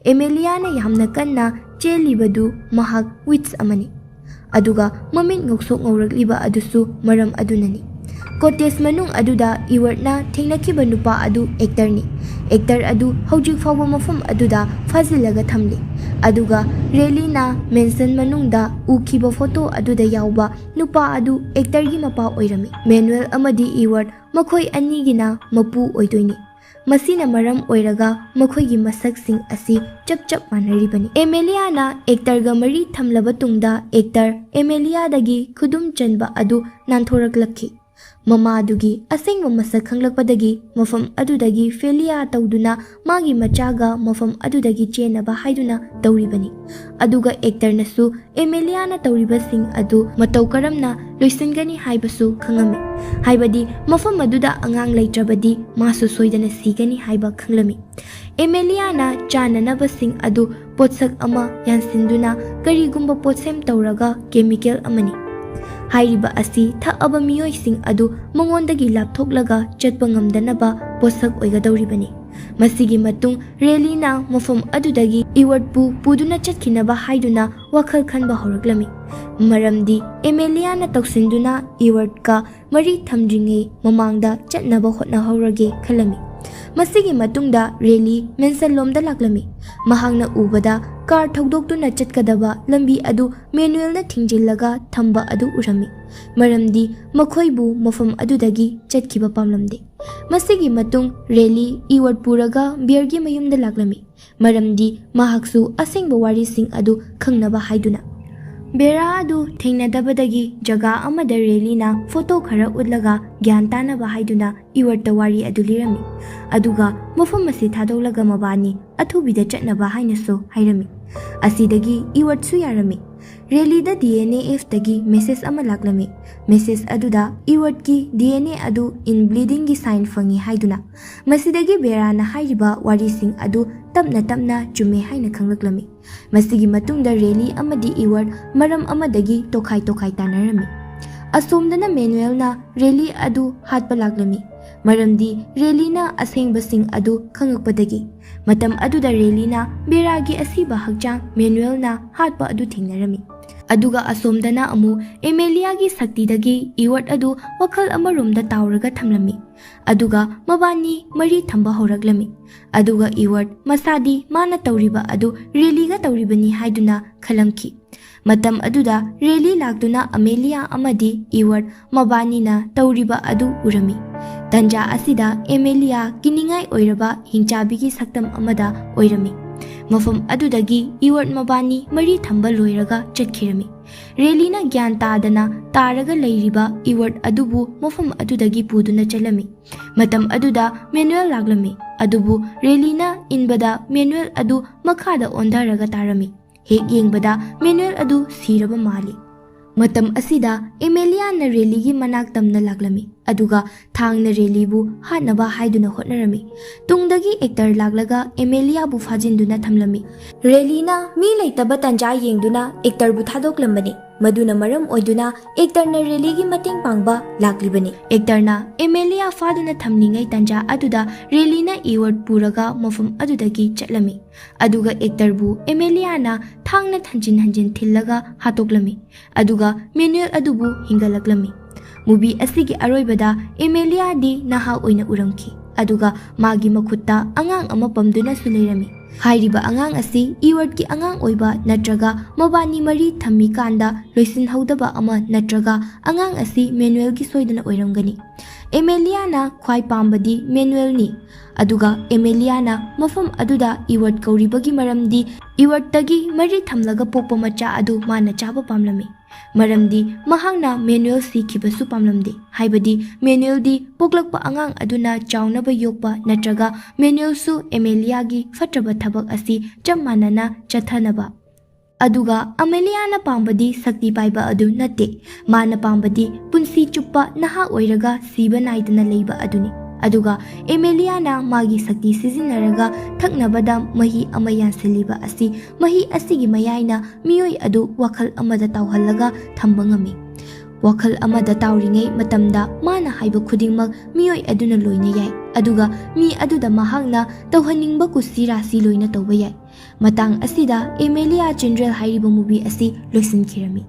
ꯑꯦꯃꯦꯂꯤꯌꯥꯅ ꯌꯥꯝꯅ ꯀꯟꯅ ꯆꯦꯜꯂꯤꯕꯗꯨ ꯃꯍꯥꯛ ꯋꯤꯠꯆ ꯑꯃꯅꯤ, ꯑꯗꯨꯒ ꯃꯃꯤꯠ ꯉꯧꯁꯣꯛ ꯉꯧꯔꯛꯂꯤꯕ ꯑꯗꯨꯁꯨ ꯃꯔꯝ ꯑꯗꯨꯅꯅꯤ꯫ ꯀꯣꯇꯦꯖ ꯃꯅꯨꯡ ꯑꯗꯨꯗ ꯏꯋꯔꯠꯅ ꯊꯦꯡꯅꯈꯤꯕ ꯅꯨꯄꯥ ꯑꯗꯨ ꯑꯦꯛꯇꯔꯅꯤ꯫ ꯑꯦꯛꯇꯔ ꯑꯗꯨ ꯍꯧꯖꯤꯛ ꯐꯥꯎꯕ ꯃꯐꯝ ꯑꯗꯨꯗ ꯐꯥꯖꯤꯜꯂꯒ ꯊꯝꯂꯤ, ꯑꯗꯨꯒ ꯔꯦꯂꯤꯅ ꯃꯦꯟꯁꯟ ꯃꯅꯨꯡꯗ ꯎꯈꯤꯕ ꯐꯣꯇꯣ ꯑꯗꯨꯗ ꯌꯥꯎꯕ ꯅꯨꯄꯥ ꯑꯗꯨ ꯑꯦꯛꯇꯔꯒꯤ ꯃꯄꯥ ꯑꯣꯏꯔꯝꯃꯤ꯫ ꯃꯦꯅꯨꯑꯦꯜ ꯑꯃꯗꯤ ꯏꯋꯔꯠ ꯃꯈꯣꯏ ꯑꯅꯤꯒꯤꯅ ꯃꯄꯨ ꯑꯣꯏꯗꯣꯏꯅꯤ꯫ ꯃꯁꯤꯅ ꯃꯔꯝ ꯑꯣꯏꯔꯒ ꯃꯈꯣꯏꯒꯤ ꯃꯁꯛꯁꯤꯡ ꯑꯁꯤ ꯆꯞ ꯆꯞ ꯃꯥꯟꯅꯔꯤꯕꯅꯤ꯫ ꯑꯦꯃꯦꯂꯤꯌꯥꯅ ꯑꯦꯛꯇꯔꯒ ꯃꯔꯤ ꯊꯝꯂꯕ ꯇꯨꯡꯗ ꯑꯦꯛꯇꯔ ꯑꯦꯃꯦꯂꯤꯌꯥꯗꯒꯤ ꯈꯨꯗꯨꯝ ꯆꯟꯕ ꯑꯗꯨ ꯅꯥꯟꯊꯣꯔꯛꯂꯛꯈꯤ꯫ ꯃꯃꯥꯗꯨꯒꯤ ꯑꯁꯦꯡꯕ ꯃꯁꯛ ꯈꯪꯂꯛꯄꯗꯒꯤ ꯃꯐꯝ ꯑꯗꯨꯗꯒꯤ ꯐꯦꯂꯤꯌꯥ ꯇꯧꯗꯨꯅ ꯃꯥꯒꯤ ꯃꯆꯥꯒ ꯃꯐꯝ ꯑꯗꯨꯗꯒꯤ ꯆꯦꯟꯅꯕ ꯍꯥꯏꯗꯨꯅ ꯇꯧꯔꯤꯕꯅꯤ꯫ ꯑꯗꯨꯒ ꯑꯦꯛꯇꯔꯅꯁꯨ ꯑꯦꯃꯦꯂꯤꯌꯥꯅ ꯇꯧꯔꯤꯕꯁꯤꯡ ꯑꯗꯨ ꯃꯇꯧ ꯀꯔꯝꯅ ꯂꯣꯏꯁꯤꯟꯒꯅꯤ ꯍꯥꯏꯕꯁꯨ ꯈꯪꯂꯝꯃꯤ꯫ ꯍꯥꯏꯕꯗꯤ ꯃꯐꯝ ꯑꯗꯨꯗ ꯑꯉꯥꯡ ꯂꯩꯇ꯭ꯔꯕꯗꯤ ꯃꯥꯁꯨ ꯁꯣꯏꯗꯅ ꯁꯤꯒꯅꯤ ꯍꯥꯏꯕ ꯈꯪꯂꯝꯃꯤ꯫ ꯑꯦꯃꯦꯂꯤꯌꯥꯅ ꯆꯥꯅꯅꯕꯁꯤꯡ ꯑꯗꯨ ꯄꯣꯠꯁꯛ ꯑꯃ ꯌꯥꯟꯁꯤꯟꯗꯨꯅ ꯀꯔꯤꯒꯨꯝꯕ ꯄꯣꯠꯁꯦꯝ ꯇꯧꯔꯒ ꯀꯦꯃꯤꯀꯦꯜ ꯑꯃꯅꯤ꯫ ꯍꯥꯏꯔꯤꯕ ꯑꯁꯤ ꯊꯛꯑꯕ ꯃꯤꯑꯣꯏꯁꯤꯡ ꯑꯗꯨ ꯃꯉꯣꯟꯗꯒꯤ ꯂꯥꯞꯊꯣꯛꯂꯒ ꯆꯠꯄ ꯉꯝꯗꯅꯕ ꯄꯣꯠꯁꯛ ꯑꯣꯏꯒꯗꯧꯔꯤꯕꯅꯤ꯫ ꯃꯁꯤꯒꯤ ꯃꯇꯨꯡ ꯔꯦꯂꯤꯅ ꯃꯐꯝ ꯑꯗꯨꯗꯒꯤ ꯏꯋꯔꯠꯄꯨ ꯄꯨꯗꯨꯅ ꯆꯠꯈꯤꯅꯕ ꯍꯥꯏꯗꯨꯅ ꯋꯥꯈꯜ ꯈꯟꯕ ꯍꯧꯔꯛꯂꯝꯃꯤ꯫ ꯃꯔꯝꯗꯤ ꯑꯦꯃꯦꯂꯤꯌꯥꯅ ꯇꯧꯁꯤꯟꯗꯨꯅ ꯏꯋꯔꯠꯀ ꯃꯔꯤ ꯊꯝꯗ꯭ꯔꯤꯉꯩ ꯃꯃꯥꯡꯗ ꯆꯠꯅꯕ ꯍꯣꯠꯅꯍꯧꯔꯒꯦ ꯈꯜꯂꯝꯃꯤ꯫ ꯃꯁꯤꯒꯤ ꯃꯇꯨꯡꯗ ꯔꯦꯂꯤ ꯃꯦꯟꯁꯟꯂꯣꯝꯗ ꯂꯥꯛꯂꯝꯃꯤ꯫ ꯃꯍꯥꯛꯅ ꯎꯕꯗ ꯀꯥꯔ ꯊꯧꯗꯣꯛꯇꯨꯅ ꯆꯠꯀꯗꯕ ꯂꯝꯕꯤ ꯑꯗꯨ ꯃꯦꯅꯨꯑꯦꯜꯅ ꯊꯤꯡꯖꯤꯜꯂꯒ ꯊꯝꯕ ꯑꯗꯨ ꯎꯔꯝꯃꯤ꯫ ꯃꯔꯝꯗꯤ ꯃꯈꯣꯏꯕꯨ ꯃꯐꯝ ꯑꯗꯨꯗꯒꯤ ꯆꯠꯈꯤꯕ ꯄꯥꯝꯂꯝꯗꯦ꯫ ꯃꯁꯤꯒꯤ ꯃꯇꯨꯡ ꯔꯦꯂꯤ ꯏꯋꯔꯠ ꯄꯨꯔꯒ ꯕꯤꯌꯔꯒꯤ ꯃꯌꯨꯝꯗ ꯂꯥꯛꯂꯝꯃꯤ꯫ ꯃꯔꯝꯗꯤ ꯃꯍꯥꯛꯁꯨ ꯑꯁꯦꯡꯕ ꯋꯥꯔꯤꯁꯤꯡ ꯑꯗꯨ ꯈꯪꯅꯕ ꯍꯥꯏꯗꯨꯅ꯫ ꯕꯦꯔꯥ ꯑꯗꯨ ꯊꯦꯡꯅꯗꯕꯗꯒꯤ ꯖꯒꯥ ꯑꯃꯗ ꯔꯦꯂꯤꯅ ꯐꯣꯇꯣ ꯈꯔ ꯎꯠꯂꯒ ꯒ꯭ꯌꯥꯟ ꯇꯥꯅꯕ ꯍꯥꯏꯗꯨꯅ ꯏꯋꯔꯠꯇ ꯋꯥꯔꯤ ꯑꯗꯨ ꯂꯤꯔꯝꯃꯤ꯫ ꯑꯗꯨꯒ ꯃꯐꯝ ꯑꯁꯤ ꯊꯥꯗꯣꯛꯂꯒ ꯃꯕꯥꯅꯤ ꯑꯊꯨꯕꯤꯗ ꯆꯠꯅꯕ ꯍꯥꯏꯅꯁꯨ ꯍꯥꯏꯔꯝꯃꯤ꯫ ꯑꯁꯤꯗꯒꯤ ꯏꯋꯔꯠꯁꯨ ꯌꯥꯔꯝꯃꯤ꯫ ꯔꯦꯂꯤꯗ ꯗꯤ ꯑꯦꯟ ꯑꯦ ꯑꯦꯐꯇꯒꯤ ꯃꯦꯁꯦꯖ ꯑꯃ ꯂꯥꯛꯂꯝꯃꯤ꯫ ꯃꯦꯁꯦꯖ ꯑꯗꯨꯗ ꯏꯋꯔꯠꯀꯤ ꯗꯤ ꯑꯦꯟ ꯑꯦ ꯑꯗꯨ ꯏꯟ ꯕ꯭ꯂꯤꯗꯤꯡꯒꯤ ꯁꯥꯏꯟ ꯐꯪꯉꯤ ꯍꯥꯏꯗꯨꯅ꯫ ꯃꯁꯤꯗꯒꯤ ꯕꯦꯔꯥꯅ ꯍꯥꯏꯔꯤꯕ ꯋꯥꯔꯤꯁꯤꯡ ꯑꯗꯨ ꯇꯞꯅ ꯇꯞꯅ ꯆꯨꯝꯃꯦ ꯍꯥꯏꯅ ꯈꯪꯂꯛꯂꯝꯃꯤ꯫ ꯃꯁꯤꯒꯤ ꯃꯇꯨꯡꯗ ꯔꯦꯂꯤ ꯑꯃꯗꯤ ꯏꯋꯔꯠ ꯃꯔꯝ ꯑꯃꯗꯒꯤ ꯇꯣꯈꯥꯏ ꯇꯣꯈꯥꯏ ꯇꯥꯅꯔꯝꯃꯤ꯫ ꯑꯁꯣꯝꯗꯅ ꯃꯦꯅꯨꯑꯦꯜꯅ ꯔꯦꯂꯤ ꯑꯗꯨ ꯍꯥꯠꯄ ꯂꯥꯛꯂꯝꯃꯤ꯫ ꯃꯔꯝꯗꯤ ꯔꯦꯂꯤꯅ ꯑꯁꯦꯡꯕꯁꯤꯡ ꯑꯗꯨ ꯈꯪꯉꯛꯄꯗꯒꯤ꯫ ꯃꯇꯝ ꯑꯗꯨꯗ ꯔꯦꯂꯤꯅ ꯕꯦꯔꯥꯒꯤ ꯑꯁꯤꯕ ꯍꯛꯆꯥꯡ ꯃꯦꯅꯨꯑꯦꯜꯅ ꯍꯥꯠꯄ ꯑꯗꯨ ꯊꯦꯡꯅꯔꯝꯃꯤ꯫ ꯑꯗꯨꯒ ꯑꯁꯣꯝꯗꯅ ꯑꯃꯨꯛ ꯑꯦꯃꯦꯂꯤꯌꯥꯒꯤ ꯁꯛꯇꯤꯗꯒꯤ ꯏꯋꯔꯠ ꯑꯗꯨ ꯋꯥꯈꯜ ꯑꯃꯔꯣꯝꯗ ꯇꯥꯎꯔꯒ ꯊꯝꯂꯝꯃꯤ꯫ ꯑꯗꯨꯒ ꯃꯕꯥꯅꯤ ꯃꯔꯤ ꯊꯝꯕ ꯍꯧꯔꯛꯂꯝꯃꯤ꯫ ꯑꯗꯨꯒ ꯏꯋꯔꯠ ꯃꯁꯥꯗꯤ ꯃꯥꯅ ꯇꯧꯔꯤꯕ ꯑꯗꯨ ꯔꯦꯂꯤꯒ ꯇꯧꯔꯤꯕꯅꯤ ꯍꯥꯏꯗꯨꯅ ꯈꯜꯂꯝꯈꯤ꯫ ꯃꯇꯝ ꯑꯗꯨꯗ ꯔꯦꯂꯤ ꯂꯥꯛꯇꯨꯅ ꯑꯃꯦꯂꯤꯌꯥ ꯑꯃꯗꯤ ꯏꯋꯔꯠ ꯃꯕꯥꯅꯤꯅ ꯇꯧꯔꯤꯕ ꯑꯗꯨ ꯎꯔꯝꯃꯤ꯫ ꯇꯟꯖꯥ ꯑꯁꯤꯗ ꯑꯦꯃꯦꯂꯤꯌꯥ ꯀꯤꯅꯤꯡꯉꯥꯏ ꯑꯣꯏꯔꯕ ꯍꯤꯡꯆꯥꯕꯤꯒꯤ ꯁꯛꯇꯝ ꯑꯃꯗ ꯑꯣꯏꯔꯝꯃꯤ꯫ ꯃꯐꯝ ꯑꯗꯨꯗꯒꯤ ꯏꯋꯔꯠ ꯃꯕꯥꯅꯤ ꯃꯔꯤ ꯊꯝꯕ ꯂꯣꯏꯔꯒ ꯆꯠꯈꯤꯔꯝꯃꯤ꯫ ꯔꯦꯂꯤꯅ ꯒ꯭ꯌꯥꯟ ꯇꯥꯗꯅ ꯇꯥꯔꯒ ꯂꯩꯔꯤꯕ ꯏꯋꯔꯠ ꯑꯗꯨꯕꯨ ꯃꯐꯝ ꯑꯗꯨꯗꯒꯤ ꯄꯨꯗꯨꯅ ꯆꯠꯂꯝꯃꯤ꯫ ꯃꯇꯝ ꯑꯗꯨꯗ ꯃꯦꯅꯨꯑꯦꯜ ꯂꯥꯛꯂꯝꯃꯤ꯫ ꯑꯗꯨꯕꯨ ꯔꯦꯂꯤꯅ ꯏꯟꯕꯗ ꯃꯦꯅꯨꯑꯦꯜ ꯑꯗꯨ ꯃꯈꯥꯗ ꯑꯣꯟꯊꯔꯒ ꯇꯥꯔꯝꯃꯤ꯫ ꯍꯦꯛ ꯌꯦꯡꯕꯗ ꯃꯦꯅꯨꯑꯦꯜ ꯑꯗꯨ ꯁꯤꯔꯕ ꯃꯥꯜꯂꯤ꯫ ꯃꯇꯝ ꯑꯁꯤꯗ ꯑꯦꯃꯦꯂꯤꯌꯥꯅ ꯔꯦꯂꯤꯒꯤ ꯃꯅꯥꯛ ꯇꯝꯅ ꯂꯥꯛꯂꯝꯃꯤ, ꯑꯗꯨꯒ ꯊꯥꯡꯅ ꯔꯦꯂꯤꯕꯨ ꯍꯥꯠꯅꯕ ꯍꯥꯏꯗꯨꯅ ꯍꯣꯠꯅꯔꯝꯃꯤ꯫ ꯇꯨꯡꯗꯒꯤ ꯑꯦꯛꯇꯔ ꯂꯥꯛꯂꯒ ꯑꯦꯃꯦꯂꯤꯌꯥꯕꯨ ꯐꯥꯖꯤꯟꯗꯨꯅ ꯊꯝꯂꯝꯃꯤ꯫ ꯔꯦꯂꯤꯅ ꯃꯤ ꯂꯩꯇꯕ ꯇꯥꯟꯖꯥ ꯌꯦꯡꯗꯨꯅ ꯑꯦꯛꯇꯔꯕꯨ ꯊꯥꯗꯣꯛꯂꯝꯕꯅꯤ꯫ ꯃꯗꯨꯅ ꯃꯔꯝ ꯑꯣꯏꯗꯨꯅ ꯑꯦꯛꯇꯔꯅ ꯔꯦꯂꯤꯒꯤ ꯃꯇꯦꯡ ꯄꯥꯡꯕ ꯂꯥꯛꯂꯤꯕꯅꯤ꯫ ꯑꯦꯛꯇꯔꯅ ꯑꯦꯃꯦꯂꯤꯌꯥ ꯐꯥꯗꯨꯅ ꯊꯝꯂꯤꯉꯩ ꯇꯥꯟꯖꯥ ꯑꯗꯨꯗ ꯔꯦꯂꯤꯅ ꯏꯋꯔꯠ ꯄꯨꯔꯒ ꯃꯐꯝ ꯑꯗꯨꯗꯒꯤ ꯆꯠꯂꯝꯃꯤ꯫ ꯑꯗꯨꯒ ꯑꯦꯛꯇꯔꯕꯨ ꯑꯦꯃꯦꯂꯤꯌꯥꯅ ꯊꯥꯡꯅ ꯍꯟꯖꯤꯟ ꯍꯟꯖꯤꯟ ꯊꯤꯜꯂꯒ ꯍꯥꯠꯇꯣꯛꯂꯝꯃꯤ꯫ ꯑꯗꯨꯒ ꯃꯦꯅꯨꯑꯦꯜ ꯑꯗꯨꯕꯨ ꯍꯤꯡꯒꯠꯂꯛꯂꯝꯃꯤ꯫ ꯃꯨꯚꯤ ꯑꯁꯤꯒꯤ ꯑꯔꯣꯏꯕꯗ ꯑꯦꯃꯦꯂꯤꯌꯥꯗꯤ ꯅꯍꯥ ꯑꯣꯏꯅ ꯎꯔꯝꯈꯤ, ꯑꯗꯨꯒ ꯃꯥꯒꯤ ꯃꯈꯨꯠꯇ ꯑꯉꯥꯡ ꯑꯃ ꯄꯝꯗꯨꯅꯁꯨ ꯂꯩꯔꯝꯃꯤ꯫ ꯍꯥꯏꯔꯤꯕ ꯑꯉꯥꯡ ꯑꯁꯤ ꯏꯋꯔꯠꯀꯤ ꯑꯉꯥꯡ ꯑꯣꯏꯕ ꯅꯠꯇ꯭ꯔꯒ ꯃꯕꯥꯅꯤ ꯃꯔꯤ ꯊꯝꯃꯤꯀꯥꯟꯗ ꯂꯣꯏꯁꯤꯟꯍꯧꯗꯕ ꯑꯃ ꯅꯠꯇ꯭ꯔꯒ ꯑꯉꯥꯡ ꯑꯁꯤ ꯃꯦꯅꯨꯑꯦꯜꯒꯤ ꯁꯣꯏꯗꯅ ꯑꯣꯏꯔꯝꯒꯅꯤ꯫ ꯑꯦꯃꯦꯂꯤꯌꯥꯅ ꯈ꯭ꯋꯥꯏ ꯄꯥꯝꯕꯗꯤ ꯃꯦꯅꯨꯑꯦꯜꯅꯤ꯫ ꯑꯗꯨꯒ ꯑꯦꯃꯦꯂꯤꯌꯥꯅ ꯃꯐꯝ ꯑꯗꯨꯗ ꯏꯋꯔꯠ ꯀꯧꯔꯤꯕꯒꯤ ꯃꯔꯝꯗꯤ ꯏꯋꯔꯠꯇꯒꯤ ꯃꯔꯤ ꯊꯝꯂꯒ ꯄꯣꯛꯄ ꯃꯆꯥ ꯑꯗꯨ ꯃꯥꯅ ꯆꯥꯕ ꯄꯥꯝꯂꯝꯃꯤ꯫ ꯃꯔꯝꯗꯤ ꯃꯍꯥꯛꯅ ꯃꯦꯅꯨꯑꯦꯜ ꯁꯤꯈꯤꯕꯁꯨ ꯄꯥꯝꯂꯝꯗꯦ, ꯍꯥꯏꯕꯗꯤ ꯃꯦꯅꯨꯑꯦꯜꯗꯤ ꯄꯣꯛꯂꯛꯄ ꯑꯉꯥꯡ ꯑꯗꯨꯅ ꯆꯥꯎꯅꯕ ꯌꯣꯛꯄ ꯅꯠꯇ꯭ꯔꯒ ꯃꯦꯅꯨꯑꯦꯜꯁꯨ ꯑꯦꯃꯦꯂꯤꯌꯥꯒꯤ ꯐꯠꯇ꯭ꯔꯕ ꯊꯕꯛ ꯑꯁꯤ ꯆꯞ ꯃꯥꯟꯅꯅ ꯆꯠꯊꯅꯕ꯫ ꯑꯗꯨꯒ ꯑꯃꯦꯂꯤꯌꯥꯅ ꯄꯥꯝꯕꯗꯤ ꯁꯛꯇꯤ ꯄꯥꯏꯕ ꯑꯗꯨ ꯅꯠꯇꯦ꯫ ꯃꯥꯅ ꯄꯥꯝꯕꯗꯤ ꯄꯨꯟꯁꯤ ꯆꯨꯞꯄ ꯅꯍꯥ ꯑꯣꯏꯔꯒ ꯁꯤꯕ ꯅꯥꯏꯗꯅ ꯂꯩꯕ ꯑꯗꯨꯅꯤ꯫ ꯑꯗꯨꯒ ꯑꯦꯃꯦꯂꯤꯌꯥꯅ ꯃꯥꯒꯤ ꯁꯛꯇꯤ ꯁꯤꯖꯤꯟꯅꯔꯒ ꯊꯛꯅꯕꯗ ꯃꯍꯤ ꯑꯃ ꯌꯥꯟꯁꯤꯜꯂꯤꯕ ꯑꯁꯤ ꯃꯍꯤ ꯑꯁꯤꯒꯤ ꯃꯌꯥꯏꯅ ꯃꯤꯑꯣꯏ ꯑꯗꯨ ꯋꯥꯈꯜ ꯑꯃꯗ ꯇꯥꯎꯍꯜꯂꯒ ꯊꯝꯕ ꯉꯝꯃꯤ꯫ ꯋꯥꯈꯜ ꯑꯃꯗ ꯇꯥꯎꯔꯤꯉꯩ ꯃꯇꯝꯗ ꯃꯥꯅ ꯍꯥꯏꯕ ꯈꯨꯗꯤꯡꯃꯛ ꯃꯤꯑꯣꯏ ꯑꯗꯨꯅ ꯂꯣꯏꯅ ꯌꯥꯏ, ꯑꯗꯨꯒ ꯃꯤ ꯑꯗꯨꯗ ꯃꯍꯥꯛꯅ ꯇꯧꯍꯟꯅꯤꯡꯕ ꯀꯨꯁꯤ ꯔꯥꯁꯤ ꯂꯣꯏꯅ ꯇꯧꯕ ꯌꯥꯏ꯫ ꯃꯇꯥꯡ ꯑꯁꯤꯗ ꯑꯦꯃꯦꯂꯤꯌꯥ ꯆꯤꯟꯗ꯭ꯔꯦꯜ ꯍꯥꯏꯔꯤꯕ ꯃꯨꯚꯤ ꯑꯁꯤ ꯂꯣꯏꯁꯤꯟꯈꯤꯔꯝꯃꯤ꯫